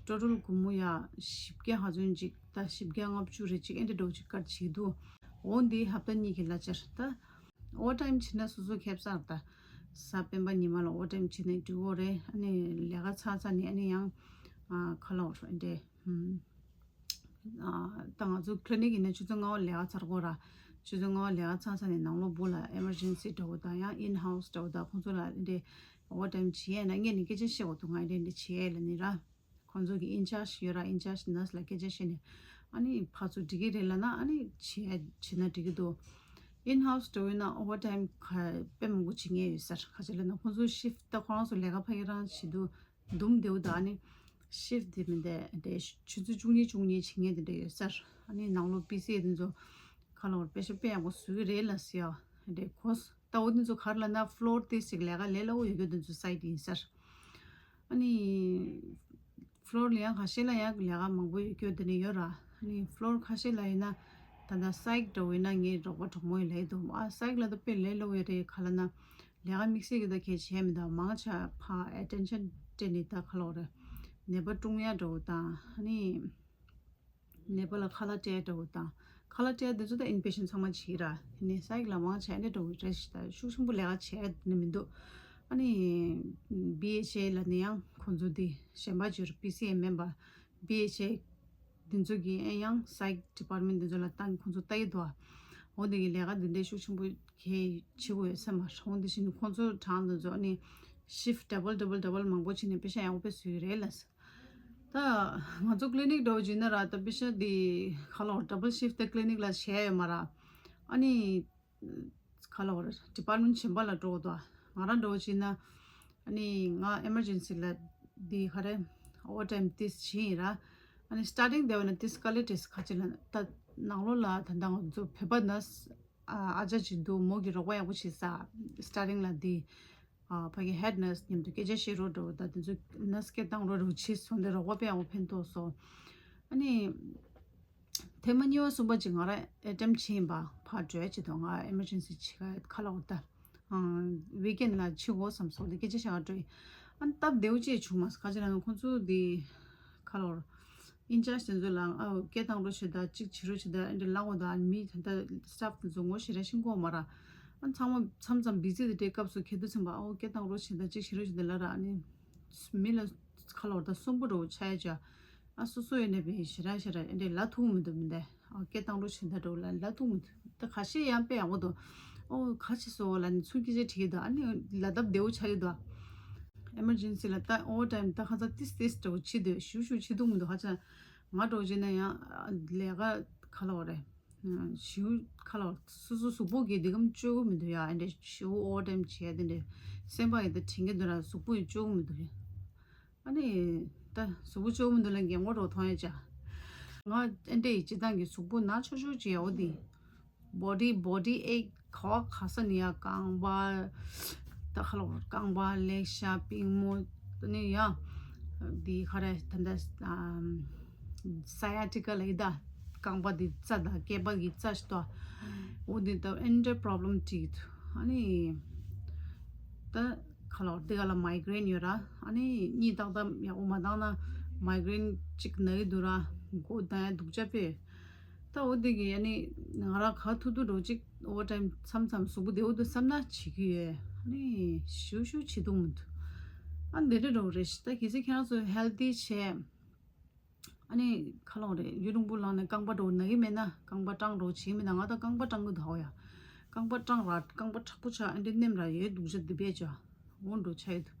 total སྒོར་མོ་ཡ་བཞི་བརྒྱ་ག་ཚོད་ཅིག་ད་བཞི་བརྒྱ་ལྔ་བཅུ་རེ་ཅིག་ཨེ་འདྲ་འགྲོ་ཅིག་ཀཊ་བྱས་འདུག་འོ་འདི་ཧབ་ཏ་གཉིས་ཀྱི་གླ་ཆ་རེད་ད། ཨོ་ཝར་ཊའིམ་བྱེད་ན་སོ་སོ་ཁེབ་སར་ད། གཟའ་སྤེན་པ་ཉི་མ་ལ་ཨོ་ཝར་ཊའིམ་བྱེད་ནས་འགྲིག་གོ་རེད། ཨ་ནི་ལས་ཀ་ཚར་ཚར་ནས་ཨ་ནི་ཡང་ཨ་ཁ་ལོ་འདྲེ་ཨ་ད་ང་ཚོ་clinic ཡིན་ན་ཆུ་ཚོད་ལྔ་པ་ལས་ཀ་ཚར་གོ་ར། ཆུ་ཚོད་ལྔ་པ་ལས་ཀ་ཚར་ཚར་ནས་ནང་ལོགས་སྦུག་ལ་emergency འདྲ་བོ་དང་ཡང་in house འདྲ་བོ་དང་ཁོང་ཚོ་ལ་འདྲེ་ཨོ་ཝར་ཊའིམ་བྱེད་ཡས་ན་ངས་ནི་སྐད་ཆ་བཤད་དགོས་འདུག་ང་འདྲེ་འདྲེ་བྱེད་ཡས་ལ་ནི་ར། ཁོང་ཚོ་གི་in charge ཡོད་ར། in charge nurse ལ་སྐད་ཆ་བཤད་ནས་ཨ་ནི་ཕར་ཚུར་འགྲིག་གི་རེད་ལབ་ན་ཨ་ནི་བྱེད་བྱེད་ན་འགྲིག་གི་འདུག in house འགྲོ་ཡོད་ན་ཨོ་ཝར་ཊའིམ་ག་དཔེ་མང་པོ་བྱེད་མཁན་ཡོད་ཟེར། ག་ཅི་ལབ་ན་ཁོང་ཚོ་shift ད་ཁོ་རང་ཚོ་ལས་ཀ་ཕ་གི་རང་བྱེད་དུས་འདུམ་བདེ་བོ་དང་ཨ་ནི་shift དེ་མི་འདྲ་འདྲ་ཆུ་ཚོད་བཅུ་གཉིས་བཅུ་གཉིས་བྱེད་མཁན་དེ་འདྲ་ཡོད་ཟེར། ཨ་ནི་ནང་ལོགས་པི་སི་ཨེ་དེ་ཚོ་ག་ ཁ་ལོ་པེ་ཤ་དཔེ་ཡག་པོ་བཟོས་རེད་ལ་ཟེར་ཡ་རེད་གོ། ད་འོ་དེ་ཚོ་ག་རེ་ལབ་ན་ཕློར་དེ་ཞིག་ལས་ཀ་ལས་སླ་བོ་ཡོད་རྒྱུ་དེ་ཚོ་སའིཊ་ཡིན་ཟེར། ཨ་ནི་ཕློར་ལ་ཡང་ཁ་ཤས་ལ་ཡང་ལས་ཀ་མང་པོ་ཡོད་རྒྱུ་དེ་ནི་ཡོད་ར། ཨ་ནི་ཕློར་ཁ་ཤས་ལ་ཡིན་ན་ད་ལྟ་སའིཊ་འདྲ་བོ་ཡིན་ན་ངའི་རོགས་པ་གྲོགས་མོ་ཡིན་ལབ་ཡི་འདུག་ཨ་སའིཊ་ལ་ད་དཔེ་ལས་སླ་བོ་ཡོད་རེད། ག་ལབ་ན་ལས་ཀ་དམིགས་བསལ་གྱི་ད་གལ་ཆེ་མི་འདུག་མང་ཆེ་ཕ་ཨེ་ཊེན་ཤན་སྤྲད་ནི་ད་ཁ་ལོ་རེད། ནད་པ་སྲུང་ཡ་འདྲ་བོ་དང་ཨ་ནི། ནད་པ་ལ་ཁ་ལག་སྤྲད་འདྲ་བོ་དང་། ཁ་ལག་སྤྲད་དེ་ཚོ་ད་ཨིན་པེ་ཤན་ཚང་མ་བྱེད་ར། དེ་ནས་སའིཊ་ལ་མང་ཆེ་འདྲ་བོ་རེད་ཤག་ད་ཤུགས་ཆེན་པོ་ལས་ཀ་བྱས་ནི་མི་འདུག་ཨ་ནི་བྷི་ཨེཆ་ཨེ་ལ་ནི་ཡང་ཁོང་ཚོ་དེ་གཞན་པ་ཅིག་ཡོད་རེད། པི་སི་ཨེམ་མེམ་བར་བྷི་ཨེཆ་ཨེ་དེ་ཚོ་གི་ཨེ་ཡང་སའིཊ་ཌི་པཱར་མེན་ཊི་དེ་ཚོ་ལ་ཏང་ཁོང་ཚོ་ལྟ་ཡི་འདུག་འོ་དེ་གི་ལས་ཀ་འདི་འདྲའི་ཤུགས་ཆེན་པོ་གལ་ཆེ་བོ་ཡོད་ས་མ་རེད། འོ་དེ་བཞིན་ཁོང་ཚོ་གྲངས་དེ་ཚོ་ཨ་ནི་ཤིཕ་ཌབ་བལ་ཌབ་བལ་ཌབ་བལ་མང་པོ་བྱས་ནས་པེ་ཤ་ཡག་པོ་དཔེ་བཟོས་ཡོད་རེད་ལ། ད་ང་ཚོ་ཀི་ལི་ནིག་འདྲ་བོ་བྱས་ན་ར་ད་པེ་ཤ་འདི་ཁ་ལོ་ཌབ་བལ་ཤིཕ་ཊི་ད་ཀི་ལི་ནིག་ལ་བྱས་ཡོད་མ་ར། ཨ་ནི་ཁ་ལོ་ཌི་པཱར་མེན་ཊི་གཞན་པ་ལ་འགྲོ་དགོས་འདུག་ང་རང་འདྲ་བོ་བྱས་ན་ཨ་ནི་ང་ཨེ་མར་ཇེན་སི་ལ་འདི་ག་རེ་ཨོ་བར་ཊའིམ་ཏིས་བྱས་ཡིན་ར། ཨ་ནི་སི་ཊར་ཊིང་དེ་བ་ན་ཏིས་དཀའ་ལས་འཕྲད་ས། ཁ་ཅིག་ལ་ད་ནང་ལོགས་ལ་ད་ལྟ་ང་ཚོ་བོད་པ་ནར་སི་ཨ་ཅག་ཅིག་འདུག་མོ་གི་རོགས་པ་ཡག་པོ་བྱེད་ས། སི་ཊར་ཊིང་ལ་འདི། ཨ་ཕ་གི་ཧེཌ་ནར་སི་མཉམ་དུ་སྐད་ཆ་བཤད་རོགས་འདྲ་བོ་དང་དེ་ཚོ་ནར་སི་སྐད་བཏང་རོགས་འདྲ་བོ་བྱས་སོང་། དེ་རོགས་པ་དཔེ་ཡག་པོ་ཕན་ཐོགས་སོང་། ཨ་ནི་ཐེངས་མ་གཉིས་པ་གསུམ་པ་ཅིག་ང་རང་ཨེ་ཊེམ་བྱས་ཡིན་པ་ཕར་འགྲོ་ཡ་ཅིག་འདུག་ང་ཨེ་མར་ཇེན་སི་བྱེད་ག་ཁ་ལོ་ད་ཝིག་ཨེན་ལ་ཕྱི་གོ་བསམ་སོང་། དེ་སྐད་ཆ་བཤད་ག་འགྲོ་ཡིན། ཨ་ནི་སྟབས་བདེ་བོ་ཅིག་བྱུང་མ་སོང་། ཁ་ཅིག་ལ་ཁོང་ཚོ་དེ་ཁ་ལོ་ཨིན་ཅར་ཇི་དེ་ཚོ་ལ་ཨ་སྐད་བཏང་རོགས་བྱེད་དང་གཅིག་བྱེད་རོགས་བྱེད་དང་ཨ་འདྲ་ལབ་དགོས་དང་། མི་ད་ལྟ་སི་ཊཕ་དེ་ཚོ་ངོ་ཤེས་ར་ཤེས་ཀྱི་ཡོད་མ་ར། ཨ་ཚང་མ་མཚམས་མཚམས་བི་ཛི་དེ་འདྲའི་སྐབས་སུ་ཁེལ་དུས་ཙམ་པ་ཨ་སྐད་བཏང་རོགས་བྱེད་དང་གཅིག་བྱེད་རོགས་བྱེད་དང་ལབ་ར། ཨ་ནི་མི་ལ་ཁ་ལོ་ད་གསོན་པོ་འདྲ་བོ་ཆགས་ཡ་ཅིག་ཨ་སོ་སོ་ཡོད་ནས་བས་ཞེ་དྲག་ཞེ་དྲག་ཨ་འདྲ་ལབ་ཐུབ་མི་འདུག་མི་འདུག་ཨ་སྐད་བཏང་རོགས་བྱེད་དང་འདྲ་བོ་ལ་ལབ་ཐུབ་མི་འདུག་ད་ཁ་ཤས་ཡང་དཔེ་ཡག་པོ་འདུག་ཨོ་ག་བྱས་སོང་ལབ་ནས་ཚུར་སྐད་ཆ་དྲིས་ཀྱི་འདུག་ཨ་ནི་ལབ་སྟབས་བདེ་བོ་ཆགས་ཀྱི་འདུག་ཨེ་མར་ཇེན་སི་ལ་ད་ཨོ་བར་ཊའིམ་ད་ཁ་སང་ཏིས་ཏིས་འདྲ་བོ་བྱེད་དུས་ཞུ་ཞུ་བྱེད་ཐུབ་མི་འདུག་ཧ་ཅང་ང་འདྲ་བོ་བྱས་ན་ཡང་ལས་ཀ་ཁ་ལོ་རེད། ཞུ་ཁ་ལོ་སོ་སོ་གཟུགས་པོ་གི་འདི་གམ་སྤྱོད་གི་མི་འདུག་ཡ། ཨ་འདྲ་ཞུ་ཨོ་བར་ཊའིམ་བྱས་དེ་འདྲ་སེམས་པ་ཡི་ད་དྲན་གྱི་འདུག་ར། གཟུགས་པོ་ཡི་སྤྱོད་གི་མི་འདུག་ཡ། ཨ་ནི་ད་གཟུགས་པོ་སྤྱོད་གི་མི་འདུག་ལ་འགན་ངོ་རོ་མཐོང་ཡ་ཅག་ང་ཨ་འདྲ་ཡི་སྤྱི་བཏང་གི་གཟུགས་པོ་ན་ཆོག་ཆོག་ཅིག་ཡ། འོ་དེ། བོ་ཌི་བོ་ཌི་ཨེག་ག་བ་ག་ས་ནི་ཡ། རྐང་པ་ད་ཁ་ལོ་རྐང་པ་ལེགས་ཤ་པུས་མོ་ནི་ཡ། འདི་ག་རེ་ད་ལྟ་སའི་ཡ་ཊི་ཀ་ལ་ཡི་ད། རྐང་པ་འདི་རྩ་དང་སྐེད་པ་གི་རྩ་ཞིག་ཏོ། འོ་འདི་ད་ཨེ་འདྲ་པོ་རོབ་ལེམ་ཅིག་ཨ་ནི་ད་ཁ་ལོ་འདི་ག་ལ་མའི་གྷི་རེན་ཡོད་ར། ཨ་ནི་གཉིད་ཏག་ཏག་ཡག་པོ་མ་བཏང་ན་མའི་གྷི་རེན་ཅིག་ན་གི་འདུག་ར། མགོ་ད་ཡ་སྡུག་ཅག་པས། ད་འོ་དེ་གི་ཨ་ནི་ང་རང་ག་ཐུག་ཐུག་འགྲོ་ཅིག་ཨོ་བར་ཊའིམ་མཚམས་མཚམས་གཟུགས་པོ་བདེ་བོ་འདུག་བསམ་ན་བྱེད་ཀྱི་ཡོད། ཨ་ནི་ཞུ་ཞུ་བྱེད་ཐུབ་མི་འདུག་ཨ་འདི་འདྲ་འགྲོ་གི་རེད་ཤག་ད་གལ་སྲིད་ཁྱེད་རང་ཚོ་ཧེལ་ཐི་བྱས། ཨ་ནི་ཁ་ལོང་རེད། ཡུན་རིང་པོ་ལངས་ནས་རྐང་པ་འགྲོ་ན་གི་མེད་ན་རྐང་པ་སྐྲངས་འགྲོ་བྱེད་མི་ན། ང་ད་རྐང་པ་སྐྲངས་གི་འདུག་ཧ་ཡ། རྐང་པ་སྐྲངས་ར་རྐང་པ་མཁྲེགས་པོ་ཆགས། ཨ་འདྲ་ནེམ་ར་ཡོད་སྡུག་ཅག་འདི་བས་ཅག་འོ་འགྲོ་ཆ་ཡོད་འདུག་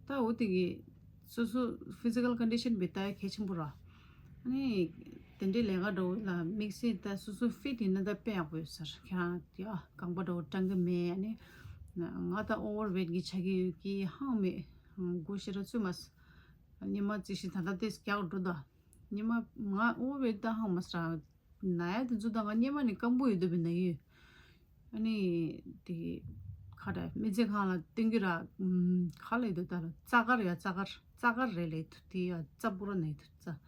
ད་འོ་དེ་གི་སོ་སོ་ཕི་ཛི་ཀལ་ཀོན་ཌི་ཤན་བས་ལྟ་ཡ་གལ་ཆེན་པོ་ར། ཨ་ནི་དེ་འདྲའི་ལས་ཀ་འགྲོ་ལ་དམིགས་བསལ་ད་སོ་སོ་ཕིཊ་ཡིན་ན་ད་དཔེ་ཡག་པོ་ཡོད་ས་རེད། ཁྱེད་རང་ཡ་རྐང་པ་འགྲོ་སྐྲངས་གི་མེད། ཨ་ནི་ང་ད་ཨོ་ཝར་ཝེཊ་གི་ཆགས་ཀྱི་ཡོད་ཀི་ཧང་མེད། སྒོ་ཤེས་ར་ཚུད་མ་སོང་། ཉི་མ་རྩིས་ཤིག་ད་ལྟ་དེ་རྒྱག་འགྲོ་ད། ཉི་མ་ང་ཨོ་ཝར་ཝེཊ་ད་ཧང་མ་སོང་ར། ན་ཡ་དེ་ཚོ་ད་ང་སྙེ་མ་ནི་སྐམ་པོ་ཡོད་དུས་བས་ན་ཡོད། ཨ་ནི་དེ་ཁ་ར་མི་ཚེ་གང་ལ་སྟོན་གྱི་ར། ཁ་ལ་ཡོད་དུས་ད་ར་རྩ་དཀར་ཡ་རྩ་དཀར་རྩ་དཀར་རེད་ལས་དུ་དེ་ཡ་རྩ་པོ་ར་ན་ཡོད་དུ་རྩ།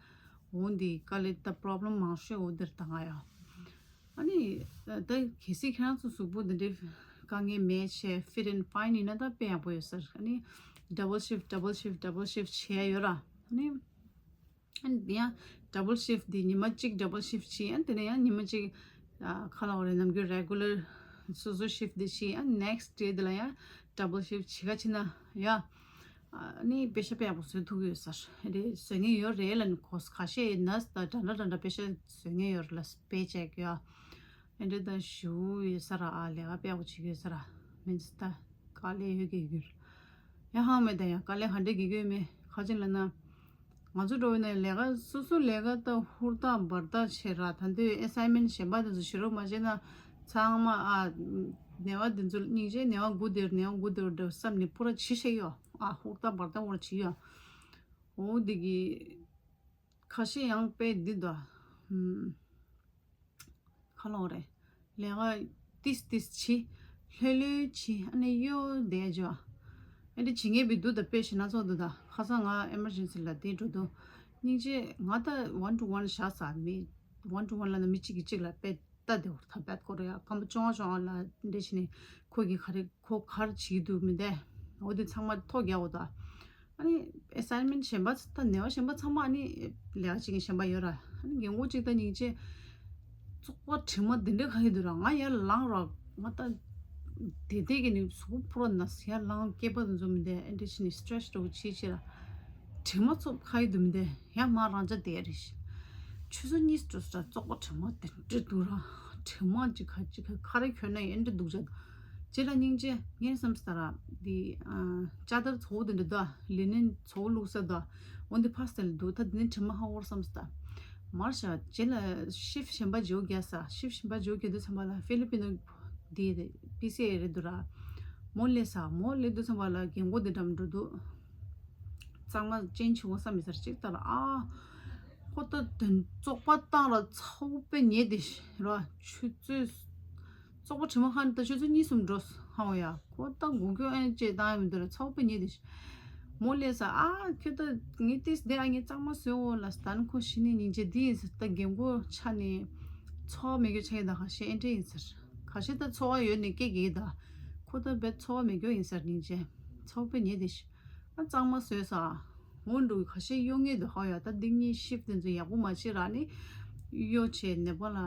འོན་ཏེ་དཀའ་ལས་ད་པོ་རོབ་ལེམ་མང་ཤོས་འོ་དེར་ད་ང་ཡ། ཨ་ནི་ད་གལ་སྲིད་ཁྱེད་རང་ཚོ་གཟུགས་པོ་འདི་འདྲའི་དཀའ་ངལ་མེད་བྱས་ཕིཊ་ཨེན་ཕའིན་ཡིན་ན་ད་དཔེ་ཡག་པོ་ཡོད་ས་རེད། ཨ་ནི་ཌབ་བལ་ཤིཕ་ཌབ་བལ་ཤིཕ་ཌབ་བལ་ཤིཕ་བྱས་ཡོད་ར། ཨ་ནི། ཨ་ནི་དེ་ཡང་ཌབ་བལ་ཤིཕ་དེ་ཉི་མ་གཅིག་ཌབ་བལ་ཤིཕ་བྱས། ཨ་ནི་དེ་ནས་ཡང་ཉི་མ་གཅིག་ཨ་ཁ་ལག་རེ་ནམ་རྒྱུན་རེ་གུ་ལར་སོ་སོ་ཤིཕ་དེ་བྱས། ཨ་ནི་ནེག་སི་ཌེ་དེ་ལ་ཡང་ཌབ་བལ་ཤིཕ་བྱེད་ག་ཕྱིན་ན་ཡ། ཨ་ནི་པེ་ཤ་དཔེ་ཡག་པོ་བཟོ་ཐུབ་ཀྱི་ཡོད་ས་རེད། བཟོ་མཁན་ཡོད་རེད་ལབ་ནི་གོ་ཁ་ཤས་ནར་སི་དང་འདྲ་འདྲ་འདྲ་འདྲ་པེ་ཤ་བཟོ་མཁན་ཡོད་རེད་ལ་པེ་ཅེག་ཡ། ཨེ་འདྲ་ད་ཞུ་ཡོད་ས་ར། ཨ་ལས་ཀ་དཔེ་ཡག་པོ་བྱེད་ཀྱི་ཡོད་ས་ར། མིན་སི་ད་དཀའ་ལས་ཡོད་ཀྱི་ཡོད། ཡ་ཧང་མེད་ད་ཡ་དཀའ་ལས་ག་འདྲས་ཀྱི་ཡོད་མེད་ཁ་ཅིག་ལབ་ན། ང་ཚོ་འགྲོ་བའི་ནས་ལས་ཀ་སོ་སོ་ལས་ཀ་ད་ཧུར་ཐག་འབར་ཐག་བྱེད་ར། ད་དུས་ཨེ་སའིན་མེན་ཊི་གཞན་པ་དེ་ཚོ་བྱེད་རོགས་མ་བྱས་ན་ཚང་མ་ཨ་ནས་བ་དེ་ཚོ་སྙིང་རྗེ། ནས་བ་དགུ་དེར་ནས་བ་དགུ་དེར་འདྲ་བསམ་ནས་པུ་ར་བྱེད་ཤེས་ཡོད། ཨ་ཧུར་ཐག་འབར་ཐག་འོར་བྱེད་ཡོད། འོ་དེ་གི་ཁ་ཤས་ཡང་དཔེ་འདི་འདུག་ཨ། ཁ་ལོང་རེད། ལས་ཀ་ཏིས་ཏིས་བྱེད། ལྷོད་ལྷོད་བྱེད། ཨ་ནི་གཡོལ་བསྡད་འཇོག་ཨེ་འདྲ་བྱེད་མཁན་པའི་འདུག་ད་དཔེ་ཞེ་ན་ཚོགས་འདུག་ད་ཁ་སང་ང་ཨེ་མར་ཇེན་སི་ལ་དེ་འགྲོ་འདུག་སྙིང་རྗེ། ང་ད་ཝན་ཊུ་ཝན་བཞག་ས་མི་ཝན་ཊུ་ཝན་ལ་ན་མི་གཅིག་གིས་གཅིག་ལ་དཔེ་ལྟ་བདེ་བོ་ད་བད་ཀོ་རེ་ཡ་སྐམ་པོ་ཅོང་ཅོང་ལ་འདྲེ་བྱས་ནས་ཁོ་གིས་ག་རེ་ཁོ་ག་རེ་བྱེད་ཀྱི་འདུག་མི་འདས་འོ་དེ་ཚང་མ་ཐོ་རྒྱག་འོ་ད། ཨ་ནི་ཨེ་སའིན་མེན་ཊི་གཞན་པ་ད་ནེ་བ་གཞན་པ་ཚང་མ་ཨ་ནི་ལས་ཀ་བྱེད་མཁན་གཞན་པ་ཡོད་ར། ཨ་ནི་རྒན་གོག་གཅིག་ད་སྙིང་རྗེ། བཙོག་པ་དྲི་མ་འདི་འདྲ་ག་ཡི་འདུག་ར། ང་ཡར་ལངས་ར་ང་ད་དེ་དེ་གི་ནི་གཟུགས་པོ་ཕུ་ར་ན་ཡར་ལངས་སྐེད་པ་དུ་འཛོམས་མི་འདས་ཨེ་འདྲ་ཕྱིན་ནི་སི་ཊེ་ཆི་འདྲ་བོ་བྱེད་བྱེད་ར། དྲི་མ་ཚོ་ག་ཡི་འདུག་མི་འདས་ཡར་མར་རང་ཅག་བསྡད་རེད། ཆུ་ཚོད་གཉིས་འགྲོ་ས་ར་བཙོག་པ་དྲི་མ་དེ་འདྲ་འདུག་ར། དྲི་མ་ཅིག་ག་ཅིག་ག་ག་རེ་གྱོན་ན་ཡང་ཨེ་འདྲ་འདུག་ཅག་རྗེས་ལ་སྙིང་རྗེ་ངས་བསམ་སྟ་ར། འདི་ཨ་ཅ་དར་ཚོ་བོ་འདི་འདྲ་འདུག་ལི་ནན་ཚོ་བོ་བླུགས་ས་འདུག་འོ་འདི་ཕ་སི་ཊལ་འདུག་ད་འདི་ནི་དྲི་མ་ཧ་གོ་བསམ་སྟ། མར་བཞག་རྗེས་ལ་ཤིབ་གཞན་པ་འཇོག་རྒྱག་ས་ཤིབ་གཞན་པ་འཇོག་རྒྱག་དུས་ཙམ་པ་ལ་ཧྥི་ལི་པི་ནོ་འདི་པི་སི་ཨེ་རེད་འདུག་ར། མོ་སླེབས་ས་མོ་སླེབས་དུས་ཙམ་པ་ལ་རྒན་གོག་འདི་འགྲམ་འགྲོ་འདུག་གཙང་མ་ཅན་བྱུང་བ་བསམ་མི་ཚར་གཅིག་ལྟ་ལ་ཨ། ཁོ་ད་དོན་བཙོག་པ་བཏང་ལ་ཚ་བོ་དཔེ་ཉེ་དེ་ར་ཆུ་ཚོད། བཙོག་པ་དྲི་མ་ཁ་ནི་ད་ཆུ་ཚོད་གཉིས་གསུམ་འགྲོ་ཧ་བ་ཡ་ཁོ་ད་དགུ་ཁྱོད་ཨེན་ཅེ་བཏང་ཡ་མི་འདུག་ར་ཚ་བོ་དཔེ་ཉེ་དེ། མོ་སླེབས་ས་ཨ་ཁྱོད་ད་ངས་ཏིས་དེ་ཨ་ངས་གཙང་མ་བཟོས་འོ་ལ་སྟན་ཁོ་ཤི་ནི་སྙིང་རྗེ་འདི་ཡིན་ས་ད་རྒན་གོག་ཆ་ནས་ཚོ་བ་མེད་རྒྱུ་ཆ་ཡིན་ད་ཁ་ཤས་ཨེ་འདྲ་ཡིན་ཟེར། ཁ་ཤས་ད་ཚོ་བ་ཡོད་ནས་སྐད་གིས་ད་ཁོ་ད་བེད་ཚོ་བ་མེད་རྒྱུ་ཡིན་ཟེར་སྙིང་རྗེ་ཚ་བོ་དཔེ་ཉེ་དེ་ཤི། ཨ་གཙང་མ་བཟོས་ས། འོ་འགྲོ་གི་ཁ་ཤས་གཡོ་ངེས་འདུག་ཧ་ཡ་ད་འདི་གཉིས་ཤིབ་དེ་ཚོ་ཡག་པོ་མ་བྱེད་ར་ནི། གཡོ་བྱས་ནེ་པ་ལ་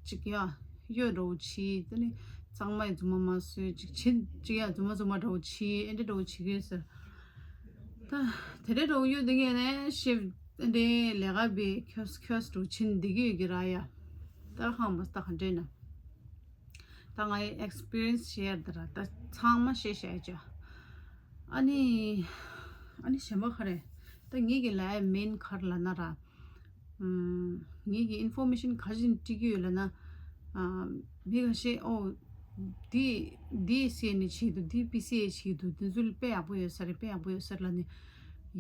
ཅིག་ཡ་གཡོ་འདྲ་བོ་བྱེད་དེ་ནི་གཙང་མ་ཡི་རྫུན་མ་མ་བཟོས་ཅིག་བྱེད་ཅིག་ཡ་རྫུན་མ་རྫུན་མ་འདྲ་བོ་བྱེད་ཨེ་འདྲ་འདྲ་བོ་བྱེད་ཀྱི་ཡོད་ཟེར། ད་དེ་འདྲའི་འདྲ་བོ་གཡོ་དེ་ངས་ནས་ཤིབ་ཨེ་འདྲའི་ལས་ཀ་བི་ཁྱོས་ཁྱོས་འགྲོ་ཕྱིན་འདི་གི་ཡོད་ཀྱི་ར་ཡ། ད་ཧང་མ་ད་ག་འདྲེ་ན། ད་ངའི་ཨེག་སི་པི་རི་ཡན་སི་ཤེར་དེ་ར་ད་ཚང་མ་ཤེས་ཤེས་ཅོ། ཨ་ནི་ཨ་ནི་གཞན་པ་ག་རེ། ད་ངེད་ཀྱི་ལ་ཡ་མེན་ག་རེ་ལབ་ན་ར། ངེད་ཀྱི་ཨིན་ཕོར་མེ་ཤན་ག་ཅིག་སྤྲད་ཀྱི་ཡོད་ལབ་ན། མི་ཁ་ཤས་ཨོ། འདི་འདི་སི་ཨེན་ཨེ་བྱེད་འདུག་འདི་པི་སི་ཨེ་བྱེད་འདུག་འདི་ཚོ་དཔེ་ཡག་པོ་ཡོད་ས་རེད་དཔེ་ཡག་པོ་ཡོད་ས་རེད་ལབ་ནས།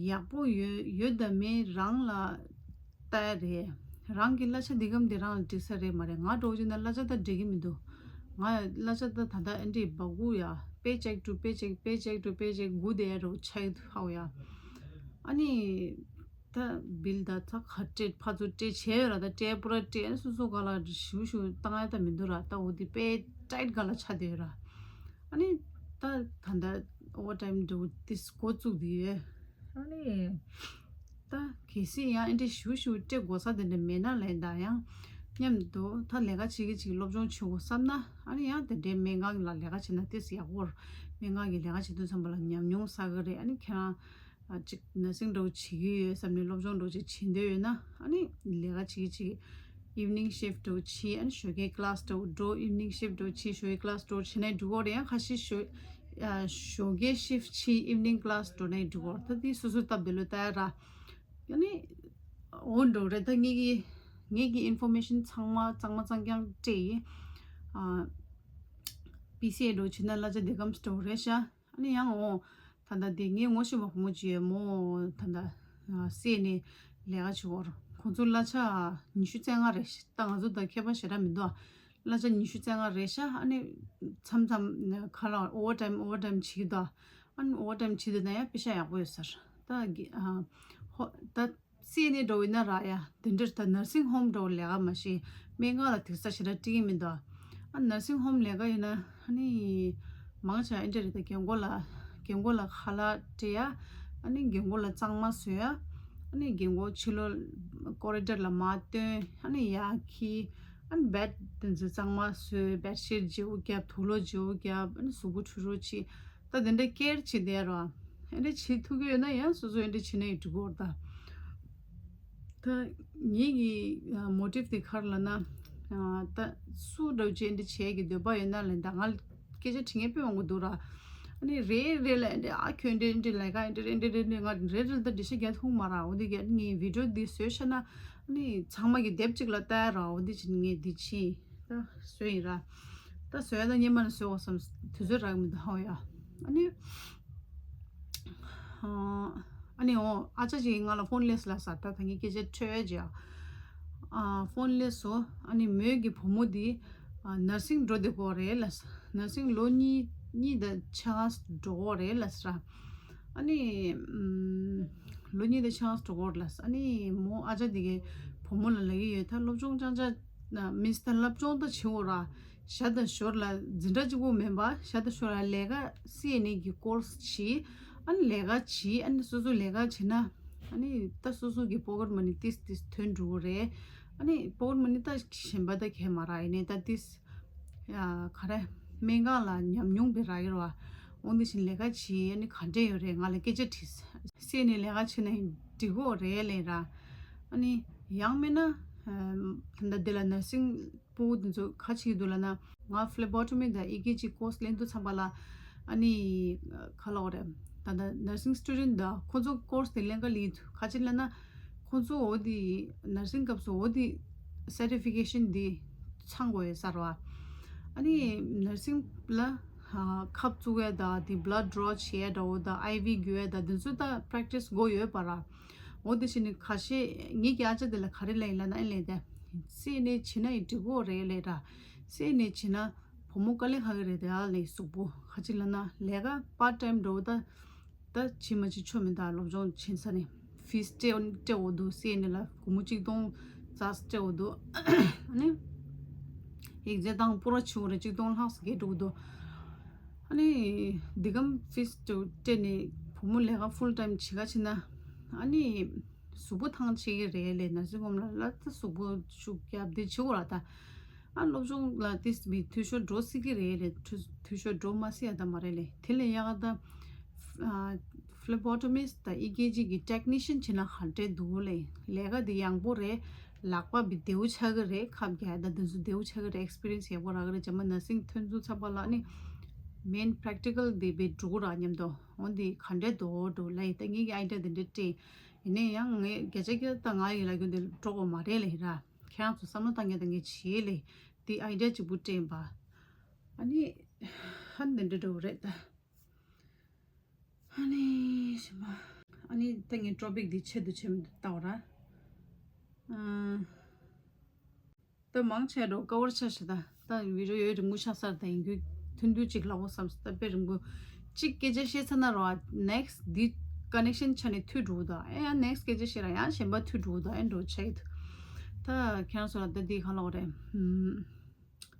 ཡག་པོ་ཡོད་ཡོད་དམ་མེད་རང་ལ། ལྟ་ཡ་རེད། རང་གི་གླ་ཆ་འདི་གམ་འདི་རང་ལ་འགྲིག་ས་རེད་མ་རེད། ང་འདྲ་བོ་ཅིག་ན་གླ་ཆ་ད་འགྲིག་གི་མི་འདུག་ང་གླ་ཆ་ད་ད་ལྟ་ཨེ་འདྲི་སྦ་གུ་ཡ་པེ་ཅེག་ཊུ་པེ་ཅེག་པེ་ཅེག་ཊུ་པེ་ཅེག་སྒུག་བསྡད་ཡ་འདྲ་བོ་ཆགས་ཀྱི་འདུག་ཧ་བ་ཡ། ཨ་ནི་ད་བིལ་ད་ཚ་ག་སྤྲད་ཕར་ཚུར་སྤྲད་བྱས་ཡོད་ར། ད་སྤྲད་པོ་ར་སྤྲད་ཨ་ནི་སོ་སོ་ག་ལ་ཞུ་ཞུ་བཏང་ཡ་ད་མི་འདུག་ར། ད་འོ་དེ་དཔེ་ཊའིཊ་ག་ལ་ཆགས་བསྡད་ཡོད་ར། ཨ་ནི་ད་ད་ད་ཨོ་ཝར་ཊའིམ་འདྲ་བོ་དེ་འགོ་བཙུགས་བསྡད་ཡོད། ཨ་ནི། ད་གལ་སྲིད་ཡང་ཨེ་འདྲ་ཞུ་ཞུ་སྤྲད་དགོས་ས་དེ་འདྲ་མེད་ན་ལན་ད་ཡང་མཉམ་དུ་ད་ལས་ཀ་བྱེད་ཀྱི་ཅིག་སློབ་སྦྱོང་བྱེད་དགོས་བསམ་ན་ཨ་ནི་ཡང་དེ་འདྲའི་སྨན་ཁང་ལ་ལས་ཀ་བྱེད་ན་ཏོག་ཙམ་ཡག་པོ་རེད། སྨན་ཁང་གི་ལས་ཀ་བྱེད་དུས་ཙམ་པ་ལ་ཉམས་མྱོང་བསགས་ཀྱི་རེད། ཨ་ནི་ཁྱེད་རང་ཅིག་ནར་སིང་འདྲ་བོ་བྱེད་ཀྱི་ཡོད་བསམ་ནས་སློབ་སྦྱོང་འདྲ་བོ་ཅིག་བྱེད་འདོད་ཡོད་ན་ཨ་ནི་ལས་ཀ་བྱེད་ཀྱི་ཅིག་ཨིབ་ནིང་ཤིཕ་འདྲ་བོ་བྱེད། ཨ་ནི་ཞོགས་ཀའི་ཀི་ལ་སི་འདྲ་བོ་འགྲོ། ཨིབ་ནིང་ཤིཕ་འདྲ་བོ་བྱེད། ཞོགས་ཀའི་ཀི་ལ་སི་འདྲ་བོ་བྱེད་ན་འགྲིག་གི་རེད། ཡང་ཁ་ཤས་ཞོགས་ཨ་ཞོགས་ཀའི་ཤིཕ་བྱེད་ཨིབ་ནིང་ཀི་ལ་སི་འགྲོ་ན་འགྲིག་གི་རེད། ད་དེ་སོ་སོའི་སྟབས་བདེ་ལོས་ལྟ་ཡ་ར། ཡང་ནི་འོ་འདྲ་བོ་རེད། ད་ངེད་ཀྱི་ངེད་ཀྱི་ཨིན་ཕོར་མེ་ཤན་ཚང་མ་གཙང་མ་གཙང་རྐྱང་སྤྲད་ཡིན། ཨ་པི་སི་ཨེ་འདྲ་བོ་བྱེད་ན་གླ་ཆ་དེ་གམ་འདྲ་བོ་རེད་ཤག་ཨ་ནི་ཡང་འོ། ད་ལྟ་དེ་ངའི་ངོ་ཤེས་པ་བུ་མོ་ཅིག་ཡོད་མོ། ད་ལྟ་སི་ཨེན་ཨེ་ལས་ཀ་བྱེད་བར་ཁོང་ཚོ་གླ་ཆ་ཉི་ཤུ་རྩ་ལྔ་རེད། ད་ང་ཚོ་དང་ཁྱད་པར་ཞེ་དྲག་མི་འདུག་གླ་ཆ་ཉི་ཤུ་རྩ་ལྔ་རེད་ཤག་ཨ་ནི་མཚམས་མཚམས་ཁ་ལག་ཨོ་ཝར་ཊའིམ་ཨོ་ཝར་ཊའིམ་བྱེད་ཀྱི་འདུག་ཨ་ནི་ཨོ་ཝར་ཊའིམ་བྱེད་དུས་ན་ཡང་པེ་ཤ་ཡག་པོ་ཡོད་ས་རེད། ད་གི་ཨ་ཧོ་ད། སི་ཨེན་ཨེ་འདྲ་བོ་ཡིན་ན་ར་ཡ་དེ་འདྲར་ད་ནར་སིང་ཧོམ་འདྲ་བོ་ལས་ཀ་མ་ཤེས་སྨན་ཁང་ལ་དུག་ས་ཞེ་དྲག་སྤྲད་ཀྱི་མི་འདུག་ཨ་ནར་སིང་ཧོམ་ལས་ཀ་ཡིན་ན་ཨ་ནི་མང་ཆེ་བ་ཨེ་འདྲ་རེད། ད་རྒན་གོག་ལ་རྒན་གོག་ལ་ཁ་ལག་སྤྲད་ཡ། ཨ་ནི་རྒན་གོག་ལ་གཙང་མ་བཟོ་ཡ། ཨ་ནི་རྒན་གོག་ཕྱི་ལོགས་ཀོ་རི་ཌོར་ལ་མར་བཏོན། ཨ་ནི་ཡར་འཁྱེར། ཨ་ནི་བེཌ་དེ་ཚོ་གཙང་མ་བཟོས། བེཌ་ཤིཊ་བརྗེ་པོ་བརྒྱབ། དུག་ལོག་བརྗེ་པོ་བརྒྱབ། ཨ་ནི་གཟུགས་པོ་འཁྲུ་རོགས་བྱེད། ད་དེ་འདྲ་ཀེར་བྱེད་བསྡད་རོགས། ཨེ་འདྲ་བྱེད་ཐུབ་ཀྱི་ཡོད་ན་ཡང་སོ་སོ་ཨེ་འདྲ་བྱེད་ན་ཡང་འགྲིག་གི་རེད་ད། ད་ངེད་ཀྱི་མོ་ཊིབ་དེ་ག་རེ་ལབ་ན། ད་སུ་འདྲ་བོ་ཅིག་ཨེ་འདྲ་བྱེད་ཀྱི་འདོད་པ་ཡོད་ན་ལབ་ད། ང་སྐད་ཆ་དྲི་མཁན་དཔེ་མང་པོ་འདུག་ར། ཨ་ནི་རེ་རེ་ལ་ཨེ་འདྲ་ཨ་ཁྱོད་འདྲ་ཨེ་འདྲ་ལབ་ག་ཨེ་འདྲ་ཨེ་འདྲ་ཨེ་འདྲ་ང་རེ་རེ་ལ་ད་འགྲེལ་བཤད་རྒྱག་ཐུབ་མ་ར། འོ་དེ་ག་ངས་བི་ཌི་ཡོ་འདི་བཟོས་ཤག་ན། ཨ་ནི་ཚང་མ་གི་དེབ་གཅིག་ལ་ལྟ་ཡ་ར། འོ་འདི་བྱས་ངས་འདི་བྱས། ད་བཟོས་ཡིན་ར། ད་བཟོས་ཡ་ད་སྔོན་མ་ནས་བཟོས་འོ་བསམ་དུས་ཚོད་རག་མི་འདུག་ཧ་ཡ། ཨ་ནི། ཨ་ནི་འོ་ཨ་ཅག་ཅིག་ང་ལ་ཕོན་སླེབས་ལ་ས། ད་ད་ངས་སྐད་ཆ་འཕྲོད་ཡ་ཅིག་ཨ། ཕོན་སླེབས་སོ། ཨ་ནི་མོས་ཀྱི་བུ་མོ་འདི་ ནར་སིང་འགྲོ་བསྡད་ཀྱི་ཡོད་རེད་ལབ། ནར་སིང་ལོ་གཉིས་གཉིས་དང་ཕྱེད་ཀ་འགྲོ་གི་ཡོད་རེད་ལབ་ར། ཨ་ནི་ཨམ་ལོ་གཉིས་དང་ཕྱེད་ཀ་འགྲོ་གི་ཡོད་རེད་ལབ། ཨ་ནི་མོ་ཨ་ཅག་དེ་གའི་བུ་མོ་ལ་ལབ་ཀྱི་ཡོད། ད་སློབ་སྦྱོང་ཅང་ཅང་མིན་ད་སློབ་སྦྱོང་ད་བྱེད་འོ་ར། ཞར་དང་ཞོར་ལ་འཛིན་གྲྭ་གཅིག་པོ་མིན་པ་ཞར་དང་ཞོར་ལ་ལས་ཀ་སི་ཨེན་ཨེ་གི་ཀོར་སི་བྱེད། ཨ་ནི་ལས་ཀ་བྱེད། ཨ་ནི་སོ་སོ་ལས་ཀ་བྱེད་ན་ཨ་ནི་ད་སོ་སོ་གི་པོ་ཀེཊ་མ་ནི་ཏིས་ཏིས་ཐོན་འགྲོ་གི་རེད། ཨ་ནི་པོ་ཀེཊ་མ་ནི་ད་གཞན་པ་ད་གས་མ་རག་ཡིན་ནའི་ད་ཏིས་ཡ་ག་རེ་སྨན་ཁང་ལ་ཉམས་མྱོང་དཔེ་རག་གི་རེད་བ། འོ་འདི་བཞིན་ལས་ཀ་བྱེད། ཨ་ནི་ག་འདྲས་ཡོད་རེད། ང་ལ་སྐད་ཆ་དྲིས། སི་ཨེན་ཨེ་ལས་ཀ་བྱེད་ན་ཡང་འགྲིག་གི་ཡོད་རེད་ལབ་ར། ཨ་ནི་ཡང་མིན་ན་ད་ལྟ་འདི་ལ་ནར་སིང་སྤུ་གུ་འདི་ཚོ་ག་བྱེད་ཀྱི་འདུག་ལབ་ན། ང་ཕི་ལེ་བྷོ་ཊོ་མི་དང་ཨི་ཀེ་ཇི་ཀོར་སི་ལེན་དུས་ཙམ་པ་ལ་ཨ་ནི་ག་ལབ་དགོས་རེད། ད་ལྟ་ནར་སིང་སི་ཊུ་ཌེན་ཊི་དང་ཁོ་ཚོ་ཀོར་སི་དེ་ལེན་ག་ལི་འདུག་ག་ཅི་ལབ་ན་ཁོ་ཚོ་འོ་དེ་ནར་སིང་སྐབས་སུ་འོ་དེ་སར་ཊི་ཕི་ཀེ་ཤན་དེ་ཚང་དགོས་ཡོད་ས་རེད་བ། ཨ་ནི་ནར་སིང་ལ་ཁབ་བཙུགས་ཡས་དང་དེ་བྷ་ལཌ་ཌོ་བྱེད་ཡས་འདྲ་བོ་དང་ཨའི་ཝི་རྒྱུག་ཡས་དང་དེ་ཚོ་ད་པྲེག་ཊིས་དགོས་ཡོད་པ་ར། འོ་དེ་བཞིན་ཁ་ཤས་ངེད་ཀྱི་ཨ་ཅག་དེ་ལ་ག་རེ་ལབ་ཡིན་ལབ་ན། ཨེ་ལས་དེ་སི་ཨེན་ཨེ་བྱེད་ན་ཡི་འགྲིག་གི་ཡོད་རེད་ལབ་ར། སི་ཨེན་ཨེ་བྱེད་ན་བུ་མོ་དཀའ་ལས་ཁག་གི་རེད་དེ། ཨ་ལས་གཟུགས་པོ་ག་ཅི་ལབ་ན་ལས་ཀ་པར་ཊ་ཊའིམ་འདྲ་བོ་ད་ད་བྱེད་མ་བྱེད་ཆོ་མི་འདུག་སློབ་སྦྱོང་བྱེད་ས་ནས་ཕིས་སྤྲད་སྤྲད་འོ་འདུག་སི་ཨེན་ཨེ་ལ་སྒོར་མོ་གཅིག་སྟོང་ཙམ་སྤྲད་འོ་འདུག་ཨ་ནི་ཡིག་ཚད་བཏང་པུ་ར་བྱེད་འོ་རེད། གཅིག་སྟོང་ལྷག་ཙམ་བརྒལ་འགྲོ་གི་འདུག་ཨ་ནི་འདི་གམ་ཕིས་དུ་སྤྲད་ནས་བུ་མོ་ལས་ཀ་ཕུལ་ཊའིམ་བྱེད་ག་ཕྱིན་ན་ཨ་ནི་གཟུགས་པོ་ཐང་ཆད་ཀྱི་རེད་ལས། ནར་སིང་ཧོམ་ལ་ལ་ད་གཟུགས་པོ་ཤུགས་རྒྱབ་དེ་བྱེད་འོ་ར། ད་ཨ་སློབ་སྦྱོང་ལ་ཏིས་མི་འཐུས་ཤོར་འགྲོ་སྲིད་ཀྱི་རེད་ལས། འཐུས་འཐུས་ཤོར་འགྲོ་མ་སྲིད་ཡ་ད་མ་རེད་ལས། དེ་ལས་ཡག་ག་ད་ཕི་ལེ་བྷོ་ཊོ་མི་སི་དང་ཨི་ཀེ་ཇི་གི་ཊེག་ནི་ཤན་བྱེད་ན་ག་འདྲས་འདུག་ལས། ལས་ཀ་འདི་ཡང་པོ་རེད། ལག་པ་བི་བདེ་བོ་ཆགས་ཀྱི་རེད། ཁབ་རྒྱག་ད་དེ་ཚོ་བདེ་བོ་ཆགས་ཀྱི་རེད། ཨེག་སི་པི་རི་ཡན་སི་ཡག་པོ་རག་གི་རེད། རྗེས་མ་ནར་སིང་ཐོན་ཚུལ་ཚགས་པ་ལ་ནི་མེན་པྲེག་ཊི་ཀལ་འདི་བི་འགྲོ་གི་ར་མཉམ་དུ། འོ་འདི་ག་འདྲས་འདུག་འགྲོ་ལ་ཡི་ད་ངེད་ཀྱི་ཨའི་ཌི་ཡ་འདི་འདྲས་སྤྲད། ཡིན་ནའི་ཡང་ངས་བརྒྱ་ཆ་བརྒྱ་ད་ང་ཡི་ལ་རྒྱུ་འདི་འགྲོ་གི་མ་རེད་ལས་ར། ཁྱེད་རང་ཚོ་བསམ་བློ་བཏང་མཁན་དང་ངས་བྱེད་ལས། འདི་ཨའི་ཌི་ཡ་གཅིག་པུ་སྤྲད་པ། ཨ་ནི་ཧ་འདི་འདྲས་འགྲོ་གི་རེད་ད། ཨ་ནི་ཞིམ་པ། ཨ་ནི་ད་ངའི་ཊོ་པིག་འདི་ཆེད་དུ་ཆེད་མི་འདུག་ལྟ་བ་ར། ཨ། ད་མང་ཆེ་འགྲོ་ཀ་བར་ཆ་ཞིག་ད། ད་བི་ཌི་ཡོ་ཡོད་རིང་པོ་ཆགས་ས་རེད། ད་ཡིན་རྒྱུ་ཐུང་ཐུང་ཅིག་ལབ་དགོས་བསམ་སོང་། ད་དཔེ་རིང་པོ་ཅིག་སྐད་ཆ་བཤད་ཚར་ན་རོ། ནེག་སི་ཊི་འདི་ཀ་ནེག་ཤན་ཆ་ནས་མཐུད་འགྲོ་གི་འདུག་ཨེ་ཡང་ནེག་སི་ཊི་སྐད་ཆ་བཤད་ར་ཡང་གཞན་པ་མཐུད་འགྲོ་གི་འདུག་ཨེ་འགྲོ་ཆ་ཡི་འདུག་ད་ཁྱེད་རང་ཚོ་ལ་ད་འདི་ག་ལབ་དགོས་རེད།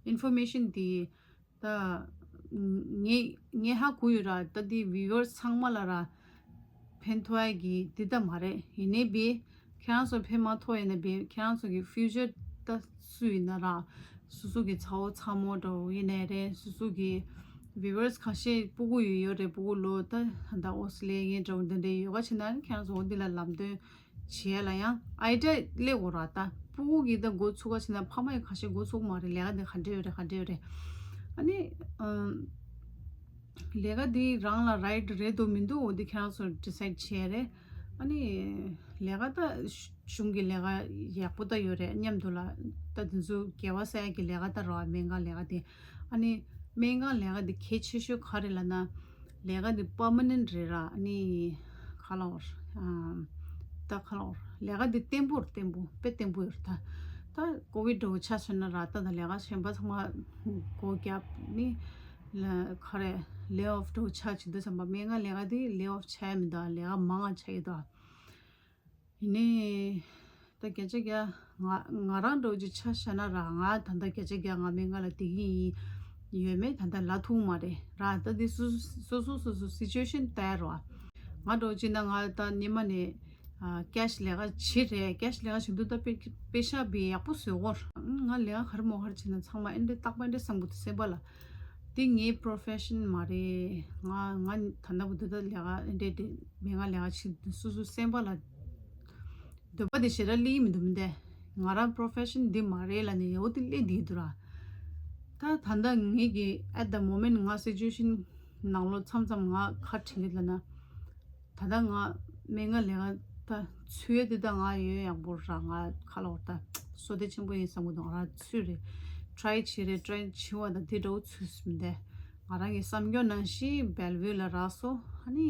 ཨིན་ཕོར་མེ་ཤན་འདི་ད་ངས་ངས་ཧ་གོ་ཡོད་ར། ད་འདི་བིའུ་ཝར་སི་ཚང་མ་ལ་ར་ཕན་ཐོགས་ཡ་གི་འདི་ད་མ་རེད། ཡིན་ནའི་བི་ཁྱེད་རང་ཚོ་ཕན་མ་ཐོགས་ཡིན་ན་བི་ཁྱེད་རང་ཚོ་གི་ཕིའུ་ཅར་ད་སུ་ཡིན་ན་ར། སོ་སོ་གི་ཚ་བོ་ཚ་མོ་འདྲ་བོ་ཡིན་ནའི་རེད། སོ་སོ་གི་བིའུ་ཝར་སི་ཁ་ཤས་སྤུ་གུ་ཡོད་ཡོད་རེད། སྤུ་གུ་ལོ་ད་ད་ཨོ་སི་ལེ་ཡིན་འདྲ་བོ་འདི་འདྲའི་ཡོད་ག་ཕྱིན་ན་ཁྱེད་རང་ཚོ་འོ་འདི་ལ་ལམ་སྟོན་བྱེད་ཡ་ལ་ཡང་ཨའི་ཌི་ཡ་སླེབས་དགོས་ར། ད་སྤུ་གུ་གིས་ད་འགོ་ཚུགས་ག་ཕྱིན་ན་ཕ་མ་ཡི་ཁ་ཤས་འགོ་ཚུགས་མ་རེད། ལས་ཀ་འདི་ག་འདྲས་ཡོད་རེད། ག་འདྲས་ཡོད་རེད། ཨ་ནི་ཨམ། ལས་ཀ་འདི་རང་ལ་རའིཊ་རེད་འདུག་མི་འདུག་འོ་འདི་ཁྱེད་རང་ཚོ་ཌི་སའིཌ་བྱེད་ཡ་རེད། ཨ་ནི་ལས་ཀ་ད་གཞུང་གི་ལས་ཀ་ཡག་པོ་ད་ཡོད་རེད། མཉམ་དུ་ལ་ད་དེ་ཚོ་དགེ་བ་བསགས་ཡ་གི་ལས་ཀ་ད་རོ། སྨན་ཁང་ལས་ཀ་དེ། ཨ་ནི་སྨན་ཁང་ལས་ཀ་དེ་གལ་ཆེ་ཤོས་ག་རེ་ལབ་ན། ལས་ཀ་འདི་པར་མ་ནེན་ཊི་རེད་ར། ཨ་ནི་ག་ལབ་དགོས་རེད། ཨམ། ད་ག་ལབ་དགོས་རེད། ལས་ཀ་འདི་བརྟན་པོ་རེད། བརྟན་པོ་དཔེ་བརྟན་པོ་ཡོད་རེད། ད་ད་ཀོ་ཝིཌ་འདྲ་བོ་ཆགས་སོང་ན་ར། ད་ད་ལས་ཀ་གཞན་པ་ཚང་མ་སྒོ་བརྒྱབ་ནི་ལ་ག་རེ་ལེ་ཨོཕ་འདྲ་བོ་ཆགས་བྱེད་དུས་ཙམ་པ་སྨན་ཁང་ལས་ཀ་འདི་ལེ་ཨོཕ་ཆགས་ཡ་མི་འདུག་ལས་ཀ་མང་ང་ཆགས་ཡོད་དོ། ཡིན་ནའི་ད་བརྒྱ་ཆ་བརྒྱ་ང་ང་རང་འདྲ་བོ་ཅིག་ཆ་བཞག་ན་ར། ང་ད་ལྟ་བརྒྱ་ཆ་བརྒྱ་ང་སྨན་ཁང་ལ་བསྡད་ཀྱི་ཡིན། ཡོད་མེད་ད་ལྟ་ལབ་ཐུབ་མ་རེད་ར། ད་འདི་སོ་སོ་སོ་སོ་སོ་སི་ཅུ་ཨེ་ཤན་ལྟ་ཡ་རོ། ང་འདྲ་བོ་ཅིག་ན་ང་ད་སྔོན་མ་ནས་ཨ་ཀེཤ་ལས་ཀ་བྱེད་རེད། ཀེཤ་ལས་ཀ་བྱེད་དུས་ད་པེ་པེ་ཤ་བི་ཡག་པོ་བཟོས་གོ། ང་ལས་ཀ་ག་རེ་མོ་ག་རེ་བྱེད་ན་ཚང་མ་ཨེ་འདྲས་རྟག་པར་ཨེ་འདྲས་བསམ་གི་འདུག་སེམས་པ་ལ། འདི་ངའི་པྲོ་ཕེ་ཤན་མ་རེད། ང་ང་ད་ལྟ་བུ་འདི་ད་ལས་ཀ་ཨེ་འདྲས་དེ་སྨན་ཁང་ལས་ཀ་བྱེད་དུས་སོ་སོའི་སེམས་པ་ལ་འདོད་པ་དེ་ཞེ་དྲག་སླེབས་ཀྱི་མི་འདུག་མི་འདས། ང་རང་པྲོ་ཕེ་ཤན་འདི་མ་རེད་ལབ་ནས་ཡོད་དེ་སླེབས་བསྡད་འདུག་ར། ད་ད་ལྟ་ངེད་ཀྱི་at the moment ང་སི་ཅུ་ཨེ་ཤན་ནང་ལོགས་མཚམས་མཚམས་ང་ཁ་བྲལ་གི་ལབ་ན། ད་ལྟ་ང་སྨན་ཁང་ལས་ཀ་ད་ཚུད་ཡ་དེ་ད་ང་ཡོད་ཡག་པོ་ར། ང་ག་ལབ་དགོས་རེད། ད་བསོད་བདེ་ཆེན་པོ་ཡིན་བསམ་གི་འདུག་ང་རང་ཚུད་རེད། ཊྲའི་བྱེད་རེད། ཊྲའི་བྱེད་པ་ད་དེ་འདྲ་བོ་ཚུད་མི་འདས། ང་རང་གི་བསམ་ཚུལ་ནང་བཞིན་སྦེལ་ཝིའུ་ལ་རག་སོང་། ཨ་ནི་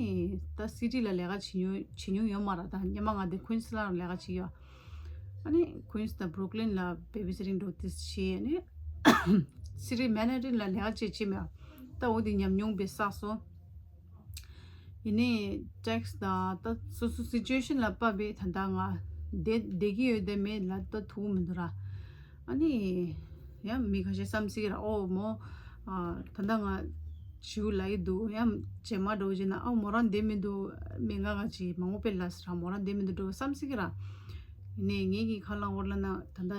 ད་སི་ཊི་ལ་ལས་ཀ་བྱེད་མྱོང་བྱེད་མྱོང་ཡོད་མ་རེད། ད་སྔོན་མ་ང་དེ་ཀུན་སི་ལ་ལས་ཀ་བྱེད་ཡོད། ཨ་ནི་ཀུན་སི་དང་བྷུ་རུག་ལིན་ལ་བེ་བི་སི་ཊིང་འདྲ་བོ་དེ་བྱས། ཨ་ནི་ སི་རི་མན་ཧ་ཊན་ལ་ལས་ཀ་བྱེད་ཅི་མེད། ད་འོ་དེ་ཉམས་མྱོང་དཔེ་བསགས་སོང་། ཡིན་ནའི་ཊེག་སི་དང་ད་སོ་སོ་སི་ཅུ་ཨེ་ཤན་ལ་དཔག་པའི་ད་ལྟ་ང་བསྡད་བསྡད་ཀྱི་ཡོད་དེ་མེད་ལ་ད་ཐུག་མི་འདུག་ར། ཨ་ནི་ཡང་མི་ཁ་ཤས་བསམ་སྲིད་ར། ཨོ་མོ་ཨ་ད་ལྟ་ང་བྱིའུ་ལ་ཡི་འདུག་ཡང་རྗེས་མ་འགྲོ་བྱས་ན་ཨ་མོ་རང་བསྡད་མི་འདུག་སྨན་ཁང་ག་ཅིག་མང་པོ་དཔེ་ལ་ཟེར་ར། མོ་རང་བསྡད་མི་འདུག་འགྲོ་བསམ་སྲིད་ཀྱི་ར། ཡིན་ནའི་ངེད་ཀྱི་ཁ་ལག་འོར་ལ་ན་ད་ལྟ་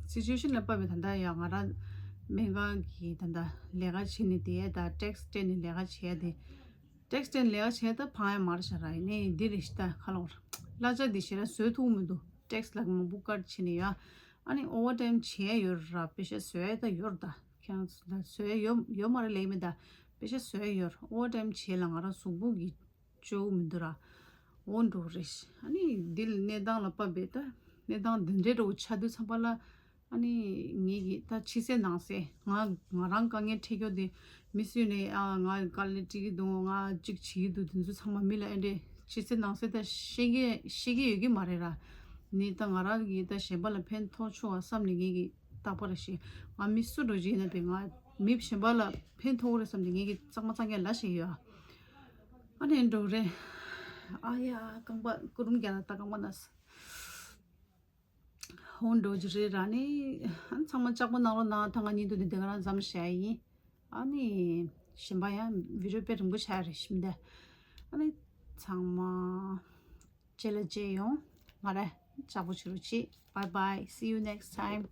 སི་ཅུ་ཨེ་ཤན་ལ་དཔག་པའི་ད་ལྟ་ཡང་ང་རང་སྨན་ཁང་གི་ད་ལྟ་ལས་ཀ་བྱེད་ནས་བསྡད་ཡ་ད་ཊེག་སི་སྤྲད་ནས་ལས་ཀ་བྱེད་ཡ་དེ། ཊེག་སི་སྤྲད་ནས་ལས་ཀ་བྱེད་ཡ་ད་ཕང་ཡ་མ་རེད་ཤག་ར། ཡིན་ནའི་འདི་རེད་ཤི་ད་ཁ་ལོག་གླ་ཆ་འདི་ཞེ་དྲག་བཟོས་ཐུབ་མི་འདུག་ཊེག་སི་ལག་མང་པོ་ཀཊ་བྱེད་ནས་ཡ། ཨ་ནི་ཨོ་ཝར་ཊེམ་བྱེད་ཡ་ཡོད་ར། པེ་ཤ་བཟོ་ཡ་ད་ཡོད་ར། ད་ཁྱེད་རང་ཚོ་ད་བཟོ་ཡ་ཡོད་ཡོད་མ་རེད་ལེགས་མེད་ད། པེ་ཤ་བཟོ་ཡ་ཡོད་ར། ཨོ་ཝར་ཊེམ་བྱེད་ལ་ང་རང་གཟུགས་པོ་གི་ཅོ་མི་འདུག་ར། འོ་འགྲོ་རེད། ཨ་ནི་འདི་ལ་གནས་སྟངས་ལ་དཔག་པའི་ད་གནས་སྟངས་འདི་འདྲའི་འགྲོ་ཆགས་དུས་ཚང་པ་ལ། ཨ་ནི་ངེད་ཀྱི་ད་ཕྱི་གསལ་ནང་གསལ་ང་ང་རང་དཀའ་ངལ་འཕྲད་རྒྱུ་དེ་མི་སུས་ནས་ཨ་ང་དཀའ་ལས་འཕྲད་ཀྱི་འདུག་ང་གཅིག་བྱེད་ཀྱི་འདུག་དེ་ཚོ་ཚང་མ་མི་ལ་ཨེ་འདྲས་ཕྱི་གསལ་ནང་གསལ་ད་ཤེས་ཀྱི་ཤེས་ཀྱི་ཡོད་ཀྱི་མ་རེད་ར། ནི་ད་ང་རང་གིས་ད་གཞན་པ་ལ་ཕན་ཐོགས་ཆོག་བསམ་ནས་ངེད་ཀྱི་རྟག་པར་ཞེས་ང་མི་སུ་འགྲོ་བྱེད་ན་པས་ང་མི་གཞན་པ་ལ་ཕན་ཐོགས་རེད་བསམ་ནས་ངེད་ཀྱི་གཙང་མ་གཙང་རྐྱང་ལ་ཞིག་ཡོད། ཨ་ནི་འགྲོ་རེད། ཨ་ཡ་རྐང་པ་སྐུ་རུམ་རྒྱག་ལ་ད་རྐང་པ་ན་ཧོན་འགྲོ་རྒྱུ་རེད་ར། ནི་ཨ་ཚང་མ་ལྕགས་པོ་གནང་རོགས་གནང་། ད་ང་གཉིས་འདུག་ནི་དེ་ག་རང་མཚམས་བཞག་ཡིན། ཨ་ནི་གཞན་པ་ཡང་བི་ཌིའོ་དཔེ་རིང་པོ་ཆགས་རེད་ཤིམ་དེ། ཨ་ནི་ཚང་མ་རྗེས་ལ་མཇལ་ཡོང་། ང་རེ་ལྕགས་པོ་བྱེད་རོགས་གྱིས། Bye bye, see you next time.